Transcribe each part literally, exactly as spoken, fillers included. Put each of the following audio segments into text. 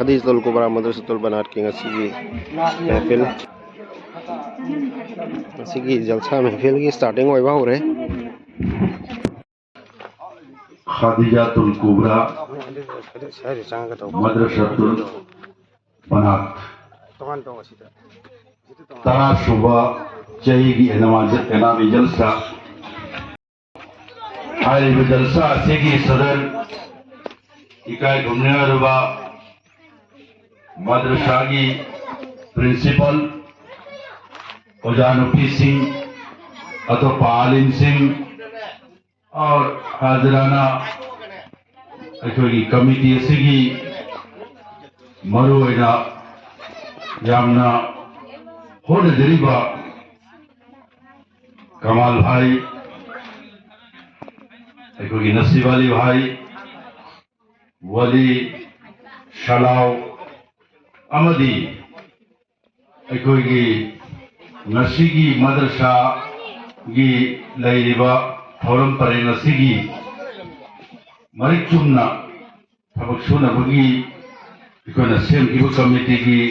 ꯈꯥꯗꯤꯖꯥꯇꯨꯜ ꯀꯨꯕ꯭ꯔꯥ ꯃꯗꯔꯁꯥꯇꯨꯜ ꯕꯅꯥꯠꯀꯤ ꯉꯁꯤꯒꯤ ꯃꯦꯍꯐꯤꯜ, ꯉꯁꯤꯒꯤ ꯖꯜꯁꯥ ꯃꯦꯍꯐꯤꯜꯒꯤ starting ꯑꯣꯏꯕ ꯍꯧꯔꯦ꯫ ꯈꯥꯗꯤꯖꯥꯇꯨꯜ ꯀꯨꯕ꯭ꯔꯥ ꯃꯗꯔꯁꯥꯇꯨꯜ ꯕꯅꯥꯠ ꯇꯔꯥ ꯁꯨꯕ ꯆꯍꯤꯒꯤ ꯑꯦꯅꯥꯃꯤ ꯖꯜꯁꯥ꯫ ꯍꯥꯏꯔꯤꯕ ꯖꯜꯁꯥ ꯑꯁꯤꯒꯤ ꯁꯗꯔ ꯏꯀꯥꯏ ꯈꯨꯝꯅꯔꯕ ꯃꯗ꯭ꯔꯁꯥꯒꯤ ꯄ꯭ꯔꯤꯟꯁꯤꯄꯜ, ꯑꯣꯖꯥ ꯅꯨꯄꯤꯁꯤꯡ, ꯑꯇꯣꯞꯄ ꯑꯥꯂꯤꯝꯁꯤꯡ, ꯑꯣꯔ ꯍꯥꯖꯔꯥꯅ ꯑꯩꯈꯣꯏꯒꯤ ꯀꯃꯤꯇꯤ ꯑꯁꯤꯒꯤ ꯃꯔꯨꯑꯣꯏꯅ ꯌꯥꯝꯅ ꯍꯣꯠꯅꯖꯔꯤꯕ ꯀꯃꯥꯜ ꯚꯥꯏ, ꯑꯩꯈꯣꯏꯒꯤ ꯅꯁꯤꯕ ꯑꯂꯤ ꯚꯥꯏ, ꯋꯥꯂꯤ, ꯁꯂꯥꯎ ꯑꯃꯗꯤ ꯑꯩꯈꯣꯏꯒꯤ ꯉꯁꯤꯒꯤ ꯃꯗꯔꯁꯥꯒꯤ ꯂꯩꯔꯤꯕ ꯊꯧꯔꯝ ꯄꯔꯦꯡ ꯑꯁꯤꯒꯤ ꯃꯔꯤꯛ ꯆꯨꯝꯅ ꯊꯕꯛ ꯁꯨꯅꯕꯒꯤ ꯑꯩꯈꯣꯏꯅ ꯁꯦꯝꯈꯤꯕ ꯀꯃꯤꯇꯤꯒꯤ,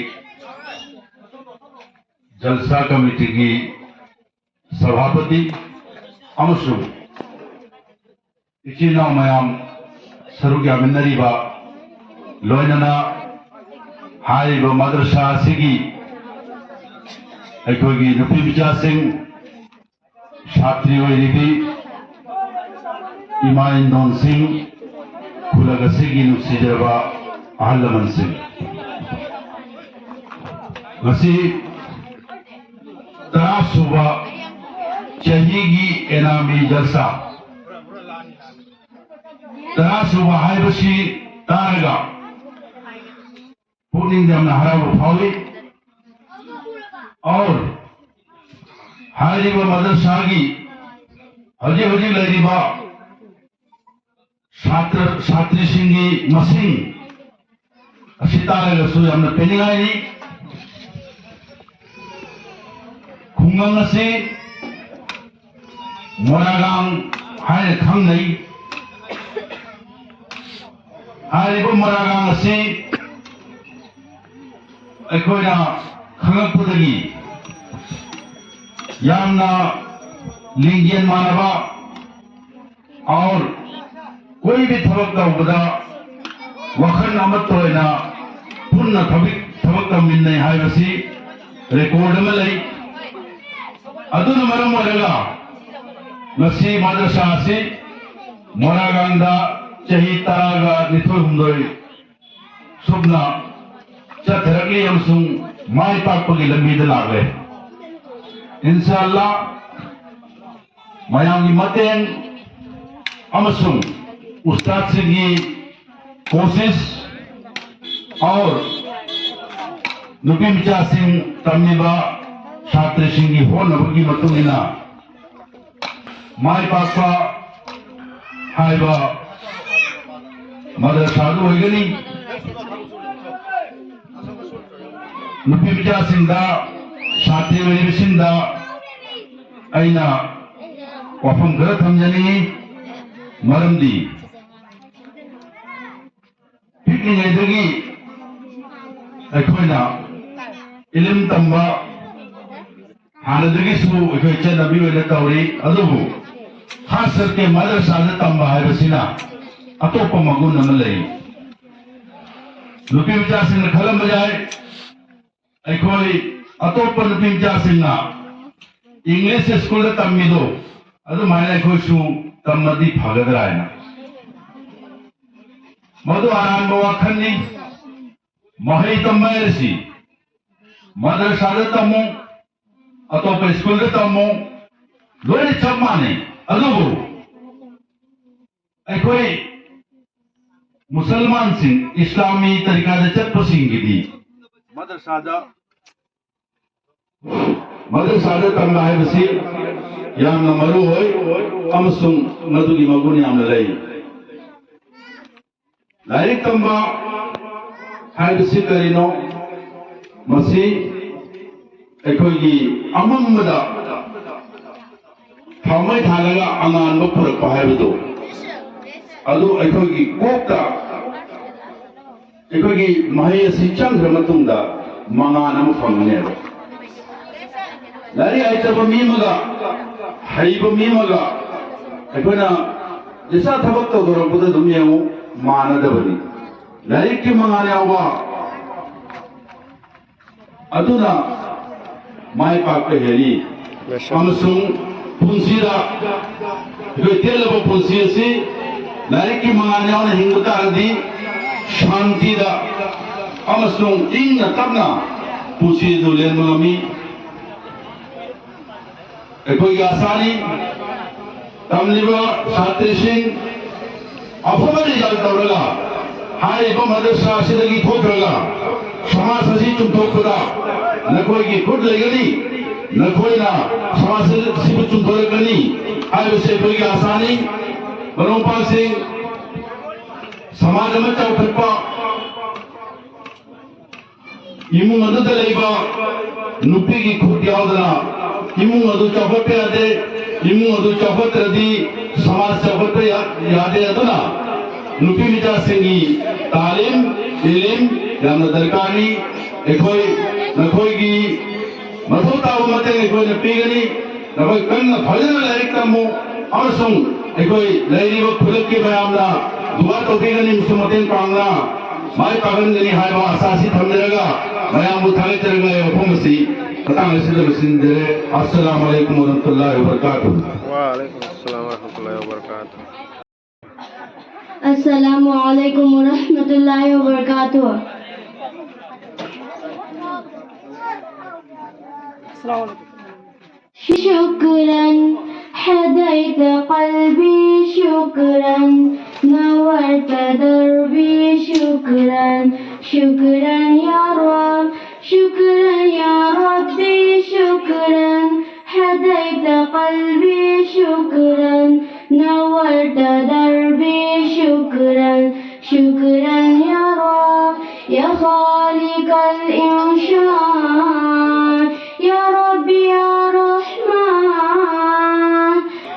ꯖꯜꯁꯥ ꯀꯃꯤꯇꯤꯒꯤ ꯁꯚꯥꯄꯇꯤ ꯑꯃꯁꯨꯡ ꯏꯆꯤꯜ ꯏꯅꯥꯎ ꯃꯌꯥꯝ ꯁꯔꯨꯛ ꯌꯥꯃꯤꯟꯅꯔꯤꯕ, ꯂꯣꯏꯅꯅ ꯍꯥꯏꯔꯤꯕ ꯃꯗ꯭ꯔꯁꯥ ꯑꯁꯤꯒꯤ ꯑꯩꯈꯣꯏꯒꯤ ꯅꯨꯄꯤ ꯃꯆꯥꯁꯤꯡ, ꯁꯥꯇ꯭ꯔꯤ ꯑꯣꯏꯔꯤꯕꯤ ꯏꯃꯥ ꯏꯟꯗꯣꯟꯁꯤꯡ, ꯈꯨꯂꯛ ꯑꯁꯤꯒꯤ ꯅꯨꯡꯁꯤꯖꯔꯕ ꯑꯍꯜ ꯂꯃꯟꯁꯤꯡ, ꯉꯁꯤ ꯇꯔꯥ ꯁꯨꯕ ꯆꯍꯤꯒꯤ ꯑꯦꯅꯥꯃꯤ ꯖꯜꯁꯥ, ꯇꯔꯥ ꯁꯨꯕ ꯍꯥꯏꯕꯁꯤ ꯇꯥꯔꯒ ꯄꯨꯛꯅꯤꯡ ꯌꯥꯝꯅ ꯍꯔꯥꯎꯕ ꯐꯥꯎꯏ꯫ ꯑꯧꯔ ꯍꯥꯏꯔꯤꯕ ꯃꯗꯔꯁꯥꯒꯤ ꯍꯧꯖꯤꯛ ꯍꯧꯖꯤꯛ ꯂꯩꯔꯤꯕ ꯁꯥꯇ꯭ꯔ ꯁꯥꯇ꯭ꯔꯤꯁꯤꯡꯒꯤ ꯃꯁꯤꯡ ꯑꯁꯤ ꯇꯥꯔꯒꯁꯨ ꯌꯥꯝꯅ ꯄꯦꯟꯅꯤꯡꯉꯥꯏꯅꯤ꯫ ꯈꯨꯡꯒꯪ ꯑꯁꯤ ꯃꯣꯔꯥꯒꯥꯡ ꯍꯥꯏꯅ ꯈꯪꯅꯩ꯫ ꯍꯥꯏꯔꯤꯕ ꯃꯣꯔꯥꯒꯥꯡ ꯑꯁꯤ ꯑꯩꯈꯣꯏꯅ ꯈꯪꯂꯛꯄꯗꯒꯤ ꯌꯥꯝꯅ ꯂꯤꯡꯖꯦꯜ ꯃꯥꯟꯅꯕ ꯑꯣꯔ ꯀꯣꯏ ꯚꯤ ꯊꯕꯛ ꯇꯧꯕꯗ ꯋꯥꯈꯜ ꯑꯃꯠꯇ ꯑꯣꯏꯅ ꯄꯨꯟꯅ ꯊꯕꯛ ꯊꯕꯛ ꯇꯧꯃꯤꯟꯅꯩ ꯍꯥꯏꯕꯁꯤ ꯔꯦꯀꯣꯔꯗ ꯑꯃ ꯂꯩ꯫ ꯑꯗꯨꯅ ꯃꯔꯝ ꯑꯣꯏꯔꯒ ꯉꯁꯤ ꯃꯗ꯭ꯔꯁꯥ ꯑꯁꯤ ꯃꯣꯔꯥꯒꯥꯡꯗ ꯆꯍꯤ ꯇꯔꯥꯒ ꯅꯤꯊꯣꯏ ꯍꯨꯝꯗꯣꯏ ꯁꯨꯞꯅ ꯆꯠꯊꯔꯛꯂꯤ ꯑꯃꯁꯨꯡ ꯃꯥꯏ ꯄꯥꯛꯄꯒꯤ ꯂꯝꯕꯤꯗ ꯂꯥꯛꯂꯦ꯫ ꯏꯟꯁꯥ ꯑꯜꯂꯥ, ꯃꯌꯥꯝꯒꯤ ꯃꯇꯦꯡ ꯑꯃꯁꯨꯡ ꯎꯁꯇꯥꯗꯁꯤꯡꯒꯤ ꯀꯣꯁꯤꯁ ꯑꯣꯔ ꯅꯨꯄꯤ ꯃꯆꯥꯁꯤꯡ ꯇꯝꯂꯤꯕ ꯁꯥꯇ꯭ꯔꯁꯤꯡꯒꯤ ꯍꯣꯠꯅꯕꯒꯤ ꯃꯇꯨꯡ ꯏꯟꯅ ꯃꯥꯏ ꯄꯥꯛꯄ ꯍꯥꯏꯕ ꯃꯗ꯭ꯔꯁꯥꯗꯨ ꯑꯣꯏꯒꯅꯤ꯫ ꯅꯨꯄꯤ ꯃꯆꯥꯁꯤꯡꯗ, ꯁꯥꯇ꯭ꯔꯤ ꯑꯣꯏꯔꯤꯕꯁꯤꯡꯗ ꯑꯩꯅ ꯋꯥꯐꯝ ꯈꯔ ꯊꯝꯖꯅꯤꯡꯏ꯫ ꯃꯔꯝꯗꯤ ꯄꯤꯛꯂꯤꯉꯩꯗꯒꯤ ꯑꯩꯈꯣꯏꯅ ꯏꯂꯤꯝ ꯇꯝꯕ ꯍꯥꯟꯅꯗꯒꯤꯁꯨ ꯑꯩꯈꯣꯏ ꯆꯠꯅꯕꯤ ꯑꯣꯏꯅ ꯇꯧꯔꯤ, ꯑꯗꯨꯕꯨ ꯈꯥꯁ ꯀꯔꯀꯦ ꯃꯗ꯭ꯔꯁꯥꯗ ꯇꯝꯕ ꯍꯥꯏꯕꯁꯤꯅ ꯑꯇꯣꯞꯄ ꯃꯒꯨꯟ ꯑꯃ ꯂꯩ꯫ ꯅꯨꯄꯤ ꯃꯆꯥꯁꯤꯡꯅ ꯈꯜꯂꯝꯕ ꯌꯥꯏ, ꯑꯩꯈꯣꯏ ꯑꯇꯣꯞꯄ ꯅꯨꯄꯤ ꯃꯆꯥꯁꯤꯡꯅ ꯏꯪꯂꯤꯁ ꯁ꯭ꯀꯨꯜꯗ ꯇꯝꯃꯤꯗꯣ ꯑꯗꯨꯃꯥꯏꯅ ꯑꯩꯈꯣꯏꯁꯨ ꯇꯝꯃꯗꯤ ꯐꯒꯗ꯭ꯔꯥ ꯍꯥꯏꯅ꯫ ꯃꯗꯨ ꯑꯔꯥꯟꯕ ꯋꯥꯈꯜꯅꯤ꯫ ꯃꯍꯩ ꯇꯝꯕ ꯍꯥꯏꯔꯤꯁꯤ ꯃꯗ꯭ꯔꯁꯥꯗ ꯇꯝꯃꯨ, ꯑꯇꯣꯞꯄ ꯁ꯭ꯀꯨꯜꯗ ꯇꯝꯃꯨ, ꯂꯣꯏꯅ ꯆꯞ ꯃꯥꯟꯅꯩ꯫ ꯑꯗꯨꯕꯨ ꯑꯩꯈꯣꯏ ꯃꯨꯁꯜꯃꯥꯟꯁꯤꯡ, ꯏꯁꯂꯥꯃꯤ ꯇꯔꯤꯀꯥꯗ ꯆꯠꯄꯁꯤꯡꯒꯤꯗꯤ ꯃꯗ꯭ꯔꯁꯥꯗ, ꯃꯗ꯭ꯔꯁꯥꯗ ꯇꯝꯕ ꯍꯥꯏꯕꯁꯤ ꯌꯥꯝꯅ ꯃꯔꯨ ꯑꯣꯏ ꯑꯃꯁꯨꯡ ꯃꯗꯨꯒꯤ ꯃꯒꯨꯟ ꯌꯥꯝꯅ ꯂꯩ꯫ ꯂꯥꯏꯔꯤꯛ ꯇꯝꯕ ꯍꯥꯏꯕꯁꯤ ꯀꯔꯤꯅꯣ? ꯃꯁꯤ ꯑꯩꯈꯣꯏꯒꯤ ꯑꯃꯝꯕꯗ ꯊꯥꯎꯃꯩ ꯊꯥꯜꯂꯒ ꯑꯉꯥꯟꯕ ꯄꯨꯔꯛꯄ ꯍꯥꯏꯕꯗꯨ, ꯑꯗꯨ ꯑꯩꯈꯣꯏꯒꯤ ꯀꯣꯛꯇ ꯑꯩꯈꯣꯏꯒꯤ ꯃꯍꯩ ꯑꯁꯤ ꯆꯪꯈ꯭ꯔ ꯃꯇꯨꯡꯗ ꯃꯉꯥꯜ ꯑꯃ ꯐꯪꯒꯅꯦꯕ꯫ ꯂꯥꯏꯔꯤꯛ ꯍꯩꯇꯕ ꯃꯤ ꯑꯃꯒ ꯍꯩꯕ ꯃꯤ ꯑꯃꯒ ꯑꯩꯈꯣꯏꯅ ꯅꯤꯁꯥ ꯊꯕꯛ ꯇꯧꯊꯣꯔꯛꯄꯗ ꯑꯗꯨꯝ ꯌꯦꯡꯉꯨ, ꯃꯥꯟꯅꯗꯕꯅꯤ꯫ ꯂꯥꯏꯔꯤꯛꯀꯤ ꯃꯉꯥꯜ ꯌꯥꯎꯕ ꯑꯗꯨꯅ ꯃꯥꯏ ꯄꯥꯛꯄ ꯍꯦꯜꯂꯤ꯫ ꯑꯃꯁꯨꯡ ꯄꯨꯟꯁꯤꯗ ꯑꯩꯈꯣꯏ ꯇꯦꯜꯂꯕ ꯄꯨꯟꯁꯤ ꯑꯁꯤ ꯂꯥꯏꯔꯤꯛꯀꯤ ꯃꯉꯥꯜ ꯌꯥꯎꯅ ꯍꯤꯡꯕ ꯇꯥꯔꯗꯤ ꯁꯥꯟꯇꯤꯗ ꯑꯃꯁꯨꯡ ꯏꯪꯅ ꯇꯞꯅ ꯄꯨꯟꯁꯤ ꯑꯗꯨ ꯂꯦꯟꯕ ꯉꯝꯃꯤ꯫ ꯑꯩꯈꯣꯏꯒꯤ ꯑꯁꯥꯅꯤ ꯇꯝꯂꯤꯕ ꯁꯥꯇ꯭ꯔꯁꯤꯡ ꯑꯐꯕ ꯔꯤꯖꯜ ꯇꯧꯔꯒ ꯍꯥꯏꯔꯤꯕ ꯃꯗ꯭ꯔꯁꯥ ꯑꯁꯤꯗꯒꯤ ꯊꯣꯛꯈ꯭ꯔꯒ ꯁꯃꯥꯖ ꯑꯁꯤ ꯆꯨꯝꯊꯣꯛꯄꯗ ꯅꯈꯣꯏꯒꯤ ꯈꯨꯠ ꯂꯩꯒꯅꯤ꯫ ꯅꯈꯣꯏꯅ ꯁꯃꯥꯖ ꯑꯁꯤꯕꯨ ꯆꯨꯝꯊꯣꯔꯛꯀꯅꯤ ꯍꯥꯏꯕꯁꯤ ꯑꯩꯈꯣꯏꯒꯤ ꯑꯁꯥꯅꯤ꯫ ꯃꯔꯨꯞ ꯃꯄꯥꯡꯁꯤꯡ, ꯁꯃꯥꯖ ꯑꯃ ꯆꯥꯎꯈꯠꯄ ꯏꯃꯨꯡ ꯑꯗꯨꯗ ꯂꯩꯕ ꯅꯨꯄꯤꯒꯤ ꯈꯨꯠ ꯌꯥꯎꯗꯅ ꯏꯃꯨꯡ ꯑꯗꯨ ꯆꯥꯎꯈꯠꯄ ꯌꯥꯗꯦ꯫ ꯏꯃꯨꯡ ꯑꯗꯨ ꯆꯥꯎꯈꯠꯇ꯭ꯔꯗꯤ ꯁꯃꯥꯖ ꯆꯥꯎꯈꯠꯄ ꯌꯥ-, ꯌꯥꯗꯦ꯫ ꯑꯗꯨꯅ ꯅꯨꯄꯤ ꯃꯆꯥꯁꯤꯡꯒꯤ ꯇꯥꯂꯤꯝ, ꯏꯂꯤꯝ ꯌꯥꯝꯅ ꯗꯔꯀꯥꯔꯅꯤ꯫ ꯑꯩꯈꯣꯏ ꯅꯈꯣꯏꯒꯤ ꯃꯊꯧ ꯇꯥꯕ ꯃꯇꯦꯡ ꯑꯩꯈꯣꯏꯅ ꯄꯤꯒꯅꯤ꯫ ꯅꯈꯣꯏ ꯀꯟꯅ ꯐꯖꯅ ꯂꯥꯏꯔꯤꯛ ꯇꯝꯃꯨ ꯑꯃꯁꯨꯡ ꯑꯩꯈꯣꯏ ꯂꯩꯔꯤꯕ ꯈꯨꯜꯂꯛꯀꯤ ꯃꯌꯥꯝꯅ ꯗꯨꯋꯥ ꯇꯧꯕꯤꯒꯅꯤ ꯑꯃꯁꯨꯡ ꯃꯇꯦꯡ ꯄꯥꯡꯅ ꯃꯥꯏ ꯄꯥꯛꯍꯟꯒꯅꯤ ꯍꯥꯏꯕ ꯑꯁꯥ ꯑꯁꯤ ꯊꯝꯖꯔꯒ ꯃꯌꯥꯝꯕꯨ ꯊꯥꯒꯠꯆꯔꯒ ꯑꯩ ꯋꯥꯐꯝ ꯑꯁꯤ ꯃꯇꯥꯡ ꯑꯁꯤꯗ ꯂꯣꯏꯁꯤꯟꯖꯔꯦ꯫ ꯑꯁꯂꯥꯃꯨ ꯑꯂꯥꯏꯀꯨꯝ ꯋꯔꯍꯃꯇꯨꯜꯂꯥꯍꯤ ꯋꯕꯔꯀꯥꯇꯨꯍꯨ꯫ وعليكم السلام ورحمة الله وبركاته. السلام عليكم ورحمة الله وبركاته. شكرا، هديت قلبي، شكرا، نورت دربي، شكرا، شكرا يا رب، شكرا يا ربي، شكرا، هديت قلبي، شكرا، نورت دربي، شكرا، شكرا يا رب، يا خالق الإنسان، يا رب يا رحمن.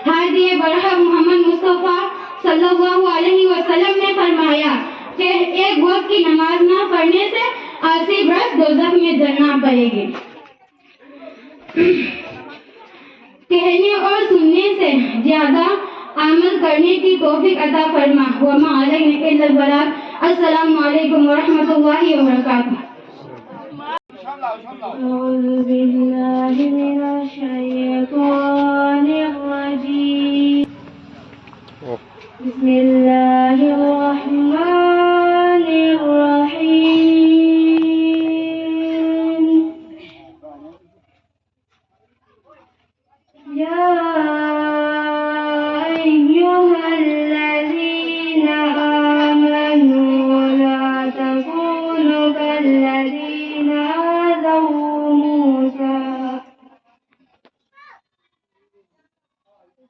ہادی برحق محمد مصطفیٰ صلی اللہ علیہ وسلم نے فرمایا کہ ایک وقت کی نماز نہ پڑھنے سے آسے برس دوزخ میں جلنا پڑے گی۔ کہنے اور سننے سے زیادہ عمل کرنے کی توفیق عطا فرما۔ وما علینا الا البلاغ۔ السلام علیکم ورحمۃ اللہ وبرکاتہ۔ أعوذ بالله من الشيطان الرجيم. بسم الله الرحمن الرحيم. يا أيها الذين آمنوا لا تكونوا كالذين آذوا موسى،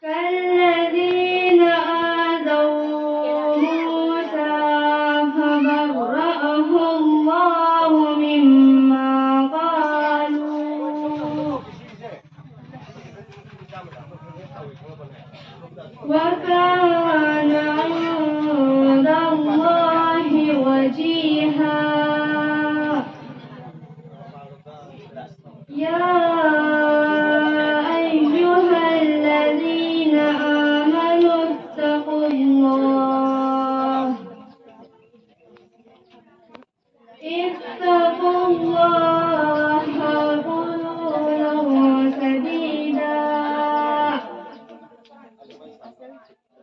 كالذين آذوا موسى فبرأه الله مما قالوا، وكان عند الله وجيها. يا أيها الذين آمنوا اتقوا الله، اتقوا الله وقولوا قولا سديدا.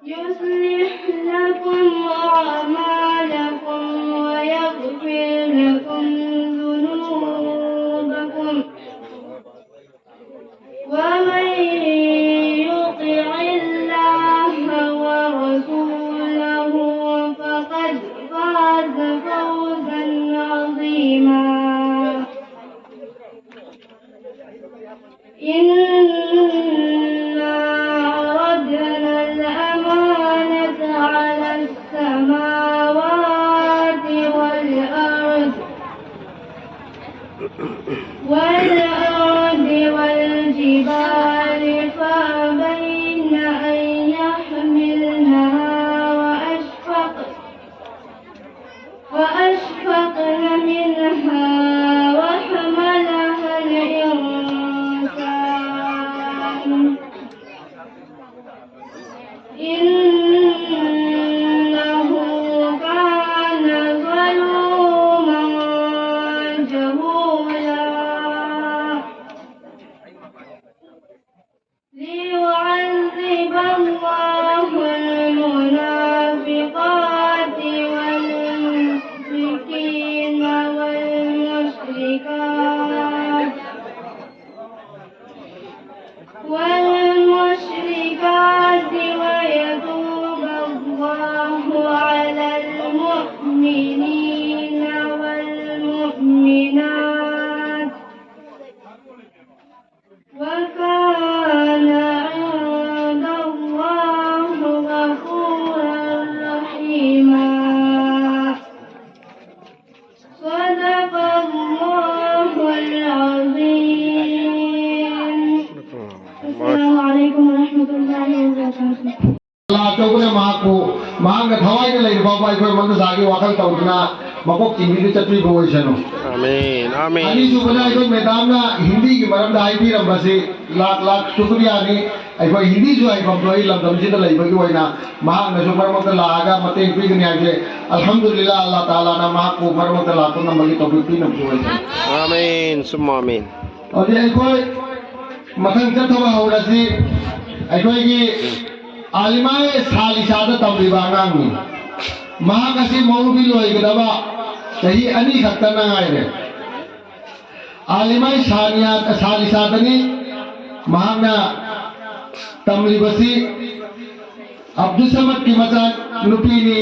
يصلح لكم أعمالكم ويغفر لكم ذنوبكم، ومن يطع الله ورسوله فقد فاز فوزا عظيما. إنا عرضنا الأمانة على السماوات والأرض، والأرض والجبال فأبين أن يحملنها وأشفقن، وأشفقن منها والمشركات ويتوب الله على المؤمنين والمؤمنات وكان عند الله غفورا رحيما. صدق الله العظيم. السلام عليكم ورحمة الله وبركاته. ꯑꯆꯧꯕꯅ ꯃꯍꯥꯛꯄꯨ, ꯃꯍꯥꯛꯅ ꯊꯋꯥꯏꯗ ꯂꯩꯔꯤꯕ ꯐꯥꯎꯕ ꯑꯩꯈꯣꯏ ꯃꯝꯇꯥꯖꯒꯤ ꯋꯥꯈꯜ ꯇꯧꯗꯨꯅ ꯃꯀꯣꯛ ꯆꯤꯡꯕꯤꯗꯨ ꯆꯠꯄꯤꯕ ꯑꯣꯏꯁꯅꯨ꯫ ꯑꯥꯃꯤꯟ, ꯑꯥꯃꯤꯟ꯫ ꯑꯅꯤꯁꯨꯕꯗ ꯑꯩꯈꯣꯏ ꯃꯦꯗꯥꯝꯅ ꯍꯤꯟꯗꯤꯒꯤ ꯃꯔꯝꯗ ꯍꯥꯏꯕꯤꯔꯝꯕꯁꯤ ꯂꯥꯛ ꯂꯥꯛ ꯁꯨꯀ꯭ꯔꯤꯌꯥꯅꯤ꯫ ꯑꯩꯈꯣꯏ ꯍꯤꯟꯗꯤꯁꯨ ꯍꯩꯐꯝ ꯊꯣꯛꯏ ꯂꯝꯗꯝꯁꯤꯗ ꯂꯩꯕꯒꯤ ꯑꯣꯏꯅ꯫ ꯃꯍꯥꯛꯅꯁꯨ ꯃꯔꯛ ꯃꯔꯛꯇ ꯂꯥꯛꯑꯒ ꯃꯇꯦꯡ ꯄꯤꯒꯅꯤ ꯍꯥꯏꯕꯁꯦ, ꯑꯜꯍꯝꯗꯨꯂꯤꯜꯂꯥ, ꯑꯜꯂꯥ ꯇꯥꯂꯥꯅ ꯃꯍꯥꯛꯄꯨ ꯃꯔꯛ ꯃꯔꯛꯇ ꯂꯥꯛꯄ ꯉꯝꯕꯒꯤ ꯇꯧꯕꯤꯛ ꯄꯤꯅꯕꯁꯨ ꯑꯣꯏꯁꯅꯨ꯫ ꯑꯥꯃꯤꯟ, ꯁꯨꯝꯃ ꯑꯥꯃꯤꯟ꯫ ꯍꯧꯖꯤꯛ ꯑꯩꯈꯣꯏ ꯃꯊꯪ ꯆꯠꯊꯕ ꯍꯧꯔꯁꯤ꯫ ꯑꯩꯈꯣꯏꯒꯤ ꯑꯥꯂꯤꯃꯥꯏ ꯁꯥꯂꯤꯁꯥꯗ ꯇꯝꯂꯤꯕ ꯑꯉꯥꯡꯅꯤ꯫ ꯃꯍꯥꯛ ꯑꯁꯤ ꯃꯧꯂꯨꯕꯤ ꯂꯣꯏꯒꯗꯕ ꯆꯍꯤ ꯑꯅꯤ ꯈꯛꯇꯅ ꯉꯥꯏꯔꯦ꯫ ꯑꯥꯂꯤꯃꯥꯏ ꯁꯥꯅꯤꯌꯥ, ꯁꯥꯂꯤꯁꯥꯗꯅꯤ ꯃꯍꯥꯛꯅ ꯇꯝꯂꯤꯕꯁꯤ꯫ ꯑꯕꯗꯨꯜ ꯁꯃꯗꯀꯤ ꯃꯆꯥ ꯅꯨꯄꯤꯅꯤ,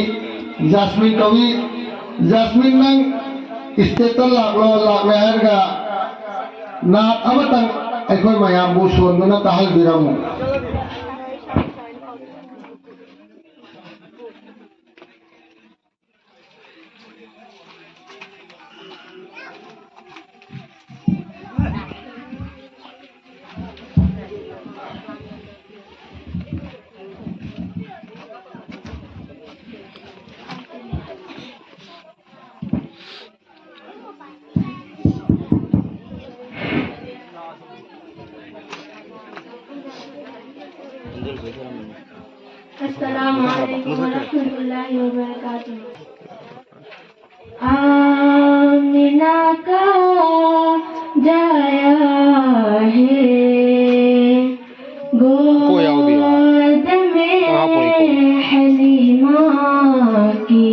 ꯖꯥꯁꯃꯤꯟ ꯀꯧꯏ꯫ ꯖꯥꯁꯃꯤꯟ, ꯅꯪ ꯁ꯭ꯇꯦꯖꯇ ꯂꯥꯛꯂꯣ, ꯂꯥꯛꯂꯦ ꯍꯥꯏꯔꯒ ꯅꯥꯠ ꯑꯃꯇꯪ ꯑꯩꯈꯣꯏ ꯃꯌꯥꯝꯕꯨ ꯁꯣꯟꯗꯨꯅ ꯇꯥꯍꯟꯕꯤꯔꯝꯃꯨ꯫ السلام عليكم ورحمة الله وبركاته. آمنہ کا جایا ہے گود میں حلیمہ کی۔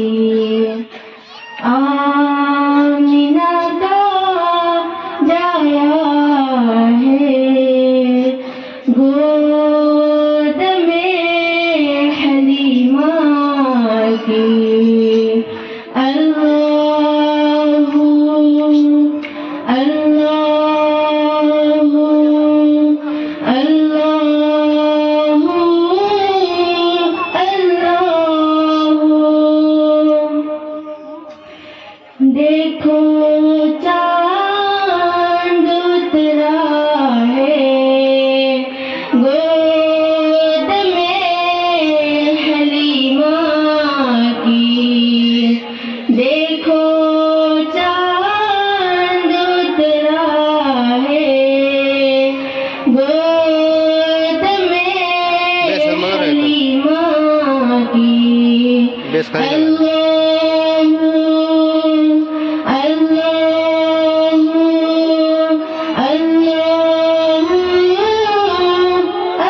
آمنہ کا جایا ہے ꯑꯜꯂꯥꯍꯨ, ꯑꯜꯂꯥꯍꯨ, ꯑꯜꯂꯥꯍꯨ,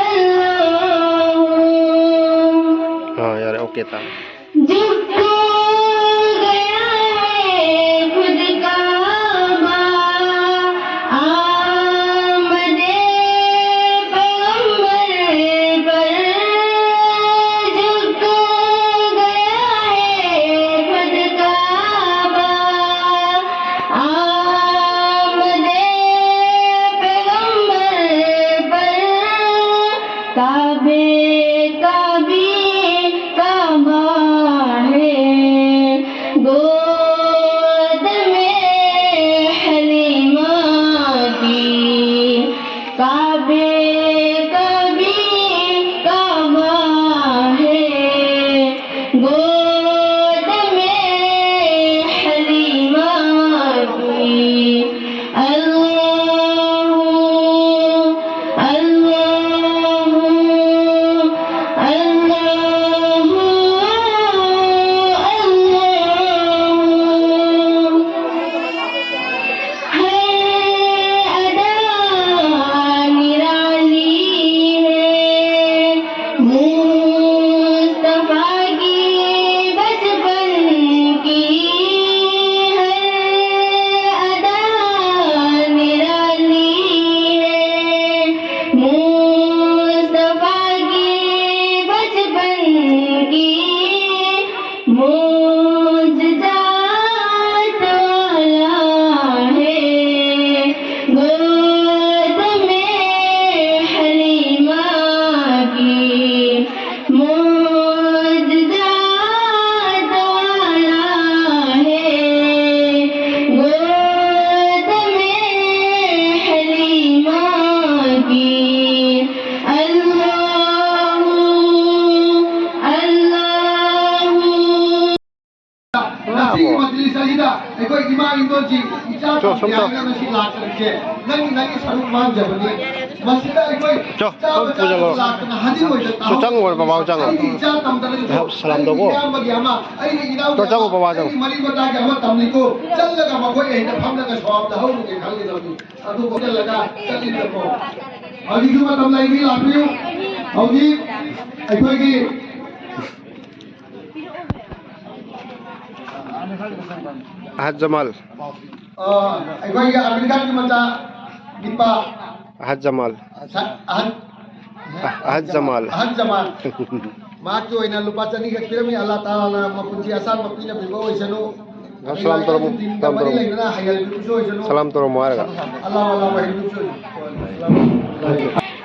ꯑꯜꯂꯥꯍꯨ꯫ ꯑꯥ, ꯌꯥꯔꯦ, ꯑꯣꯀꯦ ꯇꯥꯔꯦ꯫ झुक गया है खुद काबा, आमदे पैगंबर पर झुक गया है खुद काबा, आमदे पैगंबर पर काबे का भी काबा है, गोद में हलीमा की। काबे का भी काबा है, गोद में हलीमा की। अल्लाहु, अल्लाहु, अल्लाहु, अल्लाहु। हर अदा निराली है मुस्तफा की बचपन की, हर अदा निराली है मुस्तफा की बचपन की, मुआजिजात वाला है गोद में हलीमा की, मुआजिजात वाला है गोद में हलीमा की। अल्लाहु, अल्लाहु। ꯉꯁꯤꯒꯤ ꯃꯖꯂꯤꯁ ꯑꯁꯤꯗ ꯑꯩꯈꯣꯏ ꯏꯃꯥ ꯏꯟꯗꯣꯟꯁꯤꯡ ꯏꯆꯥ ꯆꯣ, ꯁꯣꯝ ꯇꯝꯕꯤ ꯆꯣ꯫ ꯍꯥꯏꯅ ꯉꯁꯤ ꯂꯥꯛꯆꯔꯤꯁꯦ ꯅꯪꯒꯤ, ꯅꯪꯒꯤ ꯁꯔꯨꯛ ꯃꯥꯡꯖꯕꯅꯤ꯫ ꯃꯁꯤꯗ ꯑꯩꯈꯣꯏ ꯆꯣ, ꯆꯥꯕ ꯐꯝ ꯄꯨꯖꯜꯂꯣ꯫ ꯆꯥꯗꯅ ꯍꯥ ꯍꯅꯤ ꯑꯣꯏꯗ ꯆꯣ, ꯆꯪꯉꯣ, ꯕꯕꯥ ꯍꯣꯏ ꯆꯪꯉꯣ꯫ ꯑꯩꯗꯤ ꯏꯆꯥ ꯇꯝꯗꯅ ꯆꯣ, ꯁꯂꯥꯝ ꯇꯧꯀꯣ꯫ ꯑꯩꯒꯤ ꯏꯌꯥꯝꯕꯒꯤ ꯑꯃ, ꯑꯩꯒꯤ ꯏꯅꯥꯎꯒꯤ ꯆꯣ, ꯆꯪꯉꯣ, ꯑꯃ, ꯕꯕꯥ ꯆꯪꯉꯣ꯫ ꯑꯩꯒꯤ ꯃꯔꯤ ꯃꯇꯥꯒꯤ ꯑꯃ ꯇꯝꯂꯤꯀꯣ꯫ ꯆꯠꯂꯒ ꯃꯈꯣꯏ ꯍꯦꯟꯅ ꯐꯝꯂꯒ ꯁꯣꯝꯗ ꯍꯧꯔꯨꯒꯦ ꯈꯜꯂꯤꯗꯕꯅꯤ꯫ ꯑꯗꯨꯕꯨ ꯆꯠꯂꯒ ꯆꯠꯂꯤꯕꯀꯣ꯫ ꯍꯧꯖꯤꯛꯁꯨ ꯃꯇꯝ ꯂꯩꯔꯤ, ꯂꯥꯛꯄꯤꯌꯨ꯫ ꯍꯧꯖꯤꯛ ꯑꯩꯈꯣꯏꯒꯤ ꯑꯍꯗ ꯖꯃꯥꯜ꯫ ꯑ, ꯑꯩꯈꯣꯏꯒꯤ ꯑꯃꯤꯔ ꯈꯥꯟꯒꯤ ꯃꯆꯥ ꯅꯤꯄꯥ꯫ ꯑꯍꯗ ꯖꯃꯥꯜ꯫ ꯁ-, ꯑꯍꯟ, ꯑꯍꯗ ꯖꯃꯥꯜ꯫ ꯑꯍꯗ ꯖꯃꯥꯜ꯫ ꯃꯍꯥꯛꯀꯤ ꯑꯣꯏꯅ ꯂꯨꯄꯥ ꯆꯅꯤꯈꯛ ꯄꯤꯔꯝꯃꯤ꯫ ꯑꯜꯂꯥ ꯇꯥꯂꯥꯅ ꯃꯄꯨꯟꯁꯤ ꯑꯁꯥꯡꯕ ꯄꯤꯅꯕꯤꯕ ꯑꯣꯏꯁꯅꯨ꯫ ꯁꯂꯥꯝ ꯇꯧꯔꯝꯃꯨ, ꯑꯗꯨꯒꯤ ꯁꯂꯥꯝ ꯃꯔꯤ ꯇꯧꯔꯝꯃꯨ꯫ ꯂꯩꯅꯅ ꯍꯩꯍꯟꯕꯤꯕꯁꯨ ꯑꯣꯏꯁꯅꯨ꯫ ꯁꯂꯥꯝ ꯇꯧꯔꯝꯃꯨ ꯍꯥꯏꯔꯒ꯫ ꯑꯜꯂꯥ ꯋꯥꯂꯥ ꯑꯣꯏꯍꯟꯕꯤꯕꯁꯨ ꯑꯣꯏꯁꯅꯨ꯫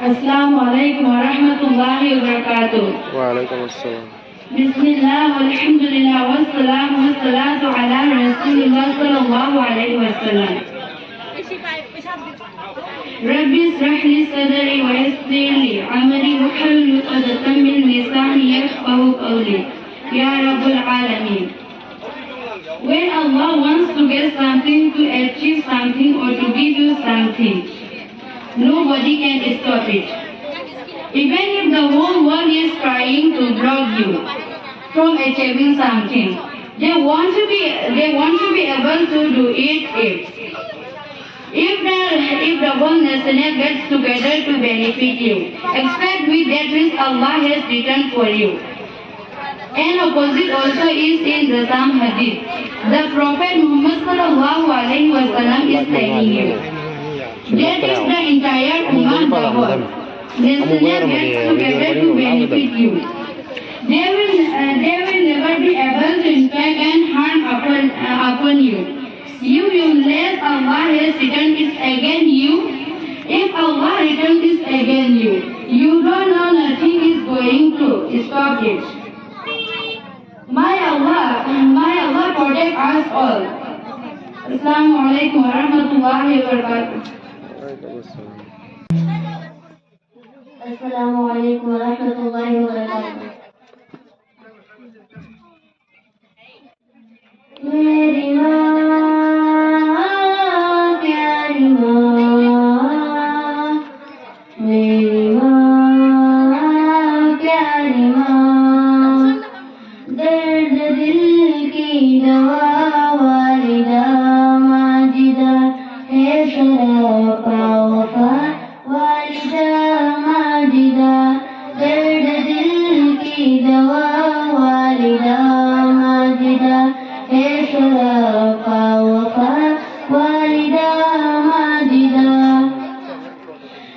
ꯑꯁꯂꯥꯃꯨ ꯑꯂꯩꯀꯨꯝ ꯋꯔꯍꯃꯇꯨꯜꯂꯥꯍꯤ ꯋꯕꯔꯀꯥꯇꯨꯍ꯫ ꯋꯥꯂꯩꯀꯨꯝ ꯑꯁꯂꯥꯝ꯫ بسم الله والحمد لله والصلاة والصلاة على رسول الله صلى الله عليه وسلم. رب اشرح لي صدري ويسر لي أمري واحلل عقدة من لساني يفقهوا قولي. يا رب العالمين. When Allah wants to get something, to achieve something, or to give you something, nobody can stop it. Even if the whole world is trying to block you from achieving something, they want to be, they want to be able to do it if, if the, if the whole nation gets together to benefit you, expect me that which Allah has written for you. An opposite also is in the same hadith. The Prophet Muhammad sallallahu alaihi wasallam is telling you, that is the entire Ummah, the whole. They should not get together to benefit you. They will, uh, they will never be able to inflict an harm upon, uh, upon you. You, unless Allah has written it against you, if Allah written it against you, you don't know, nothing is going to stop it. May Allah, may Allah protect us all. Assalamu alaikum warahmatullahi wabarakatuh. Assalamu alaikum warahmatullahi wabarakatuh. मेरी माँ, प्यारी माँ,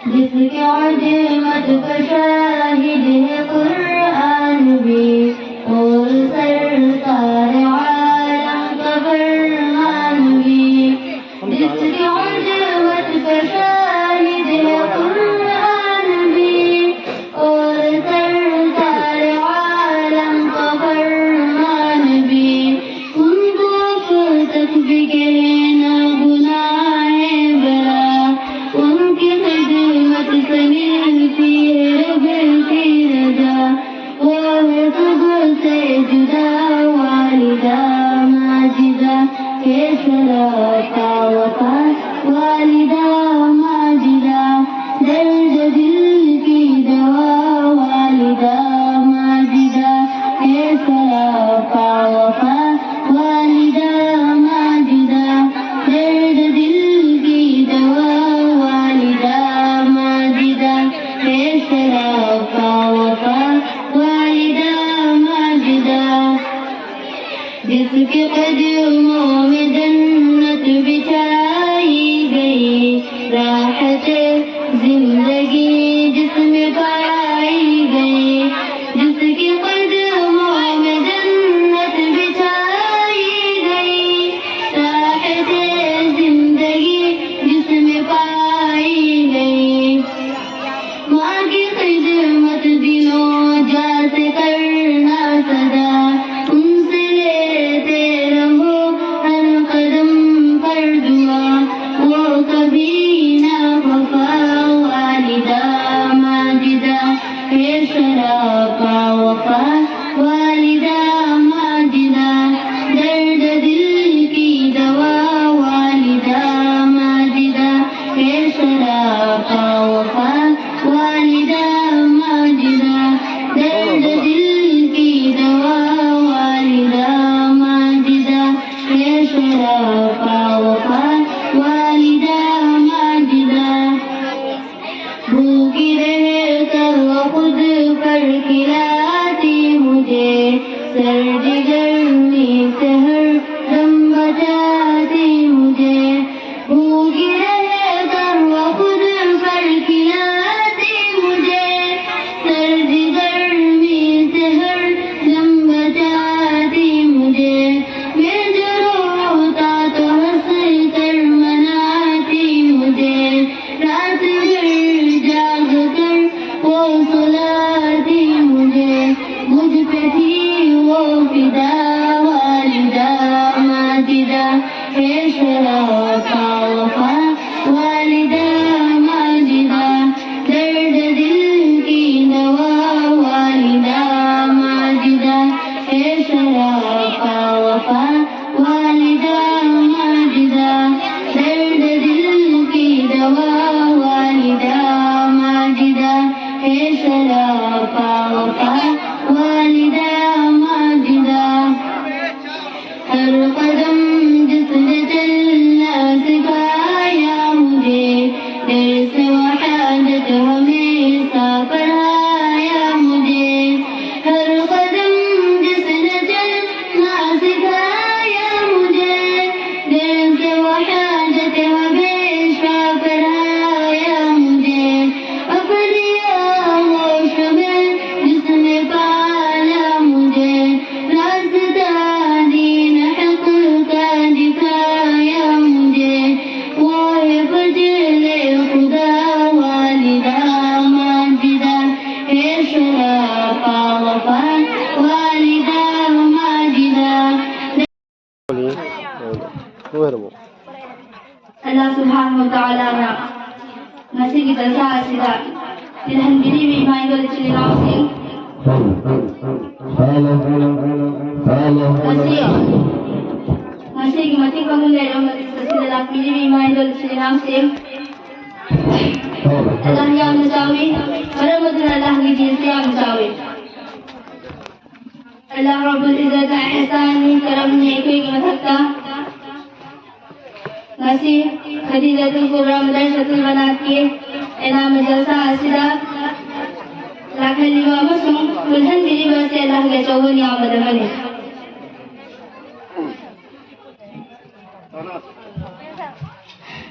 جس کی عظمت کا شاہد ہے قرآن بھی، اور سرکار عالم کا فرمان بھی۔ جس کی عظمت کا شاہد ہے قرآن بھی، اور سرکار عالم کا فرمان بھی۔ ان کو کل تک بھی کہنا گناہ ہے برا، ان کی خدمت سے ملتی ہے رب کی رضا۔ وہ ہے سب سے جدا والدہ ماجدہ، ہے سراپا وفا والدہ ماجدہ، درد دل کی دوا والدہ ماجدہ، ہے سراپا وفا والدہ ماجدہ، درد دل کی دوا والدہ ماجدہ، ہے سراپا وفا والدہ ماجدہ۔ جس کے قدموں میں جنت بچھائی گئی، راحت زندگی جس میں پائی گئی۔ جس کے قدموں میں جنت بچھائی گئی، راحت زندگی جس میں پائی گئی۔ ماں کی خدمت دلوں جا سے کرنا صدا، ان سے لیتے رہو ہر قدم پر دعا، وہ کبھی نہ خفا والدہ ماجدہ، ہے سراپا وفا والدہ ماجدہ، درد دل کی دوا والدہ ماجدہ، ہے سراپا وفا والدہ ماجدہ، درد دل کی دوا والدہ ماجدہ، ہے سراپا وفا والدہ ماجدہ۔ بھوکی رہ کر وہ خود پر کھلاتی مجھے، سردی گرمی سے ہر دم بچاتی مجھے۔ بھوکی رہ کر وہ خود پر سلاتی مجھے، مجھ پہ تھی وہ فدا، والدہ ماجدہ، ہے شراپا وفا، والدہ ماجدہ، درد دل کی دوا، والدہ ماجدہ، ہے شراپا وفا، والدہ ماجدہ، درد دل کی دوا، والدہ ماجدہ، ہے شراپا وفا، والدہ ماجدہ۔ ہر قدم جس نے چلنا سکھایا مجھے، درس و حاجت ہمیشہ پڑھایا مجھے۔ ہر قدم جس نے چلنا سکھایا مجھے، درس و حاجت ہمیشہ پڑھایا مجھے۔ اپنی آغوش میں جس نے پالا مجھے، راستہ دین حق کا دکھایا مجھے، وہ ہے فضل خدا، والدہ ماجدہ، ہے شراپا وفا، والدہ ماجدہ۔ Allah subhanahu wa ta'ala ꯅ ꯉꯁꯤꯒꯤ ꯖꯜꯁꯥ ꯑꯁꯤꯗ ꯇꯤꯜꯍꯟꯕꯤꯔꯤꯕ ꯏꯃꯥ ꯏꯕꯦꯜ ꯏꯆꯤꯜ ꯏꯅꯥꯎꯁꯤꯡ, ꯉꯁꯤ, ꯉꯁꯤꯒꯤ ꯃꯇꯤꯛ ꯃꯒꯨꯟ ꯂꯩꯔꯕ ꯃꯖꯤꯂꯤꯁ ꯑꯁꯤꯗ ꯂꯥꯛꯄꯤꯔꯤꯕ ꯏꯃꯥ ꯏꯕꯦꯜ ꯏꯆꯤꯜ ꯏꯅꯥꯎꯁꯤꯡ, ꯑꯜꯂꯥꯍ ꯌꯥꯝꯅ ꯆꯥꯎꯏ꯫ ꯃꯔꯝ ꯑꯗꯨꯅ ꯑꯜꯂꯥꯍꯒꯤ ꯗꯤꯟꯁꯤ ꯌꯥꯝꯅ ꯆꯥꯎꯏ꯫ ꯑꯜꯂꯥꯍ ꯔꯕꯨꯜ ꯏꯖꯠꯅ ꯏꯍꯁꯥꯟꯅꯤ, ꯀꯔꯝꯅꯤ ꯑꯩꯈꯣꯏꯒꯤ ꯃꯊꯛꯇ꯫ ꯉꯁꯤ ꯈꯗꯤꯖꯥꯇꯨꯜ ꯀꯨꯕ꯭ꯔꯥ ꯃꯗꯔꯁꯥꯇꯨꯜ ꯕꯅꯥꯠꯀꯤ ꯑꯦꯂꯥꯟ ꯖꯜꯁꯥ ꯑꯁꯤꯗ ꯂꯥꯛꯍꯜꯂꯤꯕ ꯑꯃꯁꯨꯡ ꯄꯨꯜꯍꯟꯕꯤꯔꯤꯕ ꯑꯁꯤ ꯑꯜꯂꯥꯍꯒꯤ ꯑꯆꯧꯕ ꯅꯤꯌꯥꯃꯠ ꯑꯃꯅꯤ꯫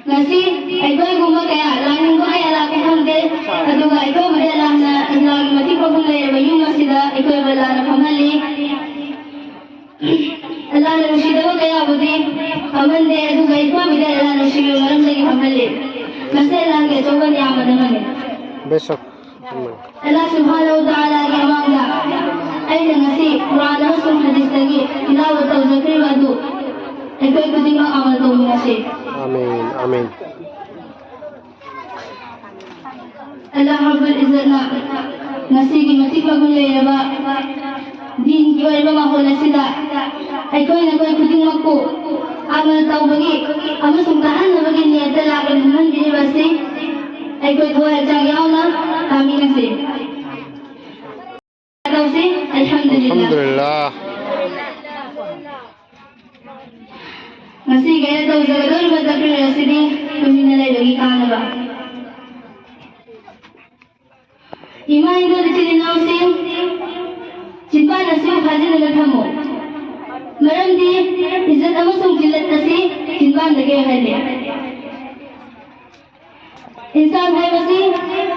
ꯉꯁꯤ ꯑꯩꯈꯣꯏꯒꯨꯝꯕ ꯀꯌꯥ, ꯂꯥꯛꯅꯤꯡꯕ ꯀꯌꯥ ꯂꯥꯛꯄ ꯐꯪꯗꯦ, ꯑꯗꯨꯒ ꯑꯩꯈꯣꯏꯕꯨꯗꯤ ꯑꯜꯂꯥꯍꯅ, ꯑꯜꯂꯥꯍꯒꯤ ꯃꯇꯤꯛ ꯃꯒꯨꯟ ꯂꯩꯔꯕ ꯌꯨꯝ ꯑꯁꯤꯗ ꯑꯩꯈꯣꯏꯕꯨ ꯑꯜꯂꯥꯍꯅ ꯐꯝꯍꯜꯂꯤ꯫ ꯑꯜꯂꯥꯍꯅ ꯅꯨꯡꯁꯤꯗꯕ ꯀꯌꯥꯕꯨꯗꯤ ꯐꯝꯍꯟꯗꯦ, ꯑꯗꯨꯒ ꯑꯩꯈꯣꯏꯕꯨꯗꯤ ꯑꯜꯂꯥꯍꯅ ꯅꯨꯡꯁꯤꯕꯒꯤ ꯃꯔꯝꯗꯒꯤ ꯐꯝꯍꯜꯂꯤ꯫ ꯃꯁꯤ ꯑꯜꯂꯥꯍꯒꯤ ꯑꯆꯧꯕ ꯅꯤꯌꯥꯃꯠ ꯑꯃꯅꯤ꯫ ꯕꯦꯁꯛ꯫ ꯑꯜꯂꯥꯍ ꯁꯨꯕꯍꯥꯅꯍꯨ ꯋ ꯇꯥꯂꯥꯒꯤ ꯃꯃꯥꯡꯗ ꯑꯩꯅ ꯉꯁꯤ ꯀꯨꯔꯥꯟ ꯑꯃꯁꯨꯡ ꯍꯗꯤꯁꯇꯒꯤ ꯇꯤꯂꯥꯋꯠ ꯇꯧꯖꯈ꯭ꯔꯤꯕ ꯑꯗꯨ ꯑꯩꯈꯣꯏ ꯈꯨꯗꯤꯡꯃꯛ ꯑꯃꯜ ꯇꯧꯃꯤꯟꯅꯁꯤ꯫ ꯑꯃꯤꯟ, ꯑꯃꯤꯟ꯫ ꯑꯜꯂꯥꯍ ꯔꯕꯨꯜ ꯏꯖꯠꯅ ꯉꯁꯤꯒꯤ ꯃꯇꯤꯛ ꯃꯒꯨꯟ ꯂꯩꯔꯕ ꯗꯤꯟꯒꯤ ꯑꯣꯏꯕ ꯃꯥꯍꯣꯜ ꯑꯁꯤꯗ ꯑꯩꯈꯣꯏꯅ ꯑꯩꯈꯣꯏ ꯈꯨꯗꯤꯡꯃꯛꯄꯨ ꯑꯃꯜ ꯇꯧꯕꯒꯤ ꯑꯃꯁꯨꯡ ꯇꯥꯍꯟꯅꯕꯒꯤ ꯅꯤꯌꯠꯇ ꯂꯥꯛꯂꯤꯕ ꯃꯤꯑꯣꯏꯁꯤꯡ ꯑꯁꯤ ꯑꯩꯈꯣꯏ ꯊꯋꯥꯏ ꯍꯛꯆꯥꯡ ꯌꯥꯎꯅ ꯇꯥꯃꯤꯟꯅꯁꯤ꯫ ꯇꯧꯁꯤ꯫ ꯑꯜꯍꯝꯗꯨꯂꯤꯜꯂꯥꯍ꯫ ꯑꯜꯍꯝꯗꯨꯂꯤꯜꯂꯥꯍ꯫ ꯉꯁꯤꯒꯤ ꯑꯩꯅ ꯇꯧꯖꯒꯗꯧꯔꯤꯕ ꯇꯛꯕꯤꯔ ꯑꯁꯤꯗꯤ ꯇꯨꯃꯤꯟꯅ ꯂꯩꯕꯒꯤ ꯀꯥꯟꯅꯕ꯫ ꯏꯃꯥ ꯏꯟꯗꯣꯜ ꯏꯆꯤꯜ ꯏꯅꯥꯎꯁꯤꯡ, ꯆꯤꯟꯕꯥꯟ ꯑꯁꯤ ꯐꯥꯖꯤꯟꯗꯨꯅ ꯊꯝꯃꯨ꯫ ꯃꯔꯝꯗꯤ ꯏꯖꯠ ꯑꯃꯁꯨꯡ ꯖꯤꯜꯂꯠ ꯑꯁꯤ ꯆꯤꯟꯕꯥꯟꯗꯒꯤ ꯑꯣꯏꯍꯜꯂꯤ꯫ ꯏꯟꯁꯥꯟ ꯍꯥꯏꯕꯁꯤ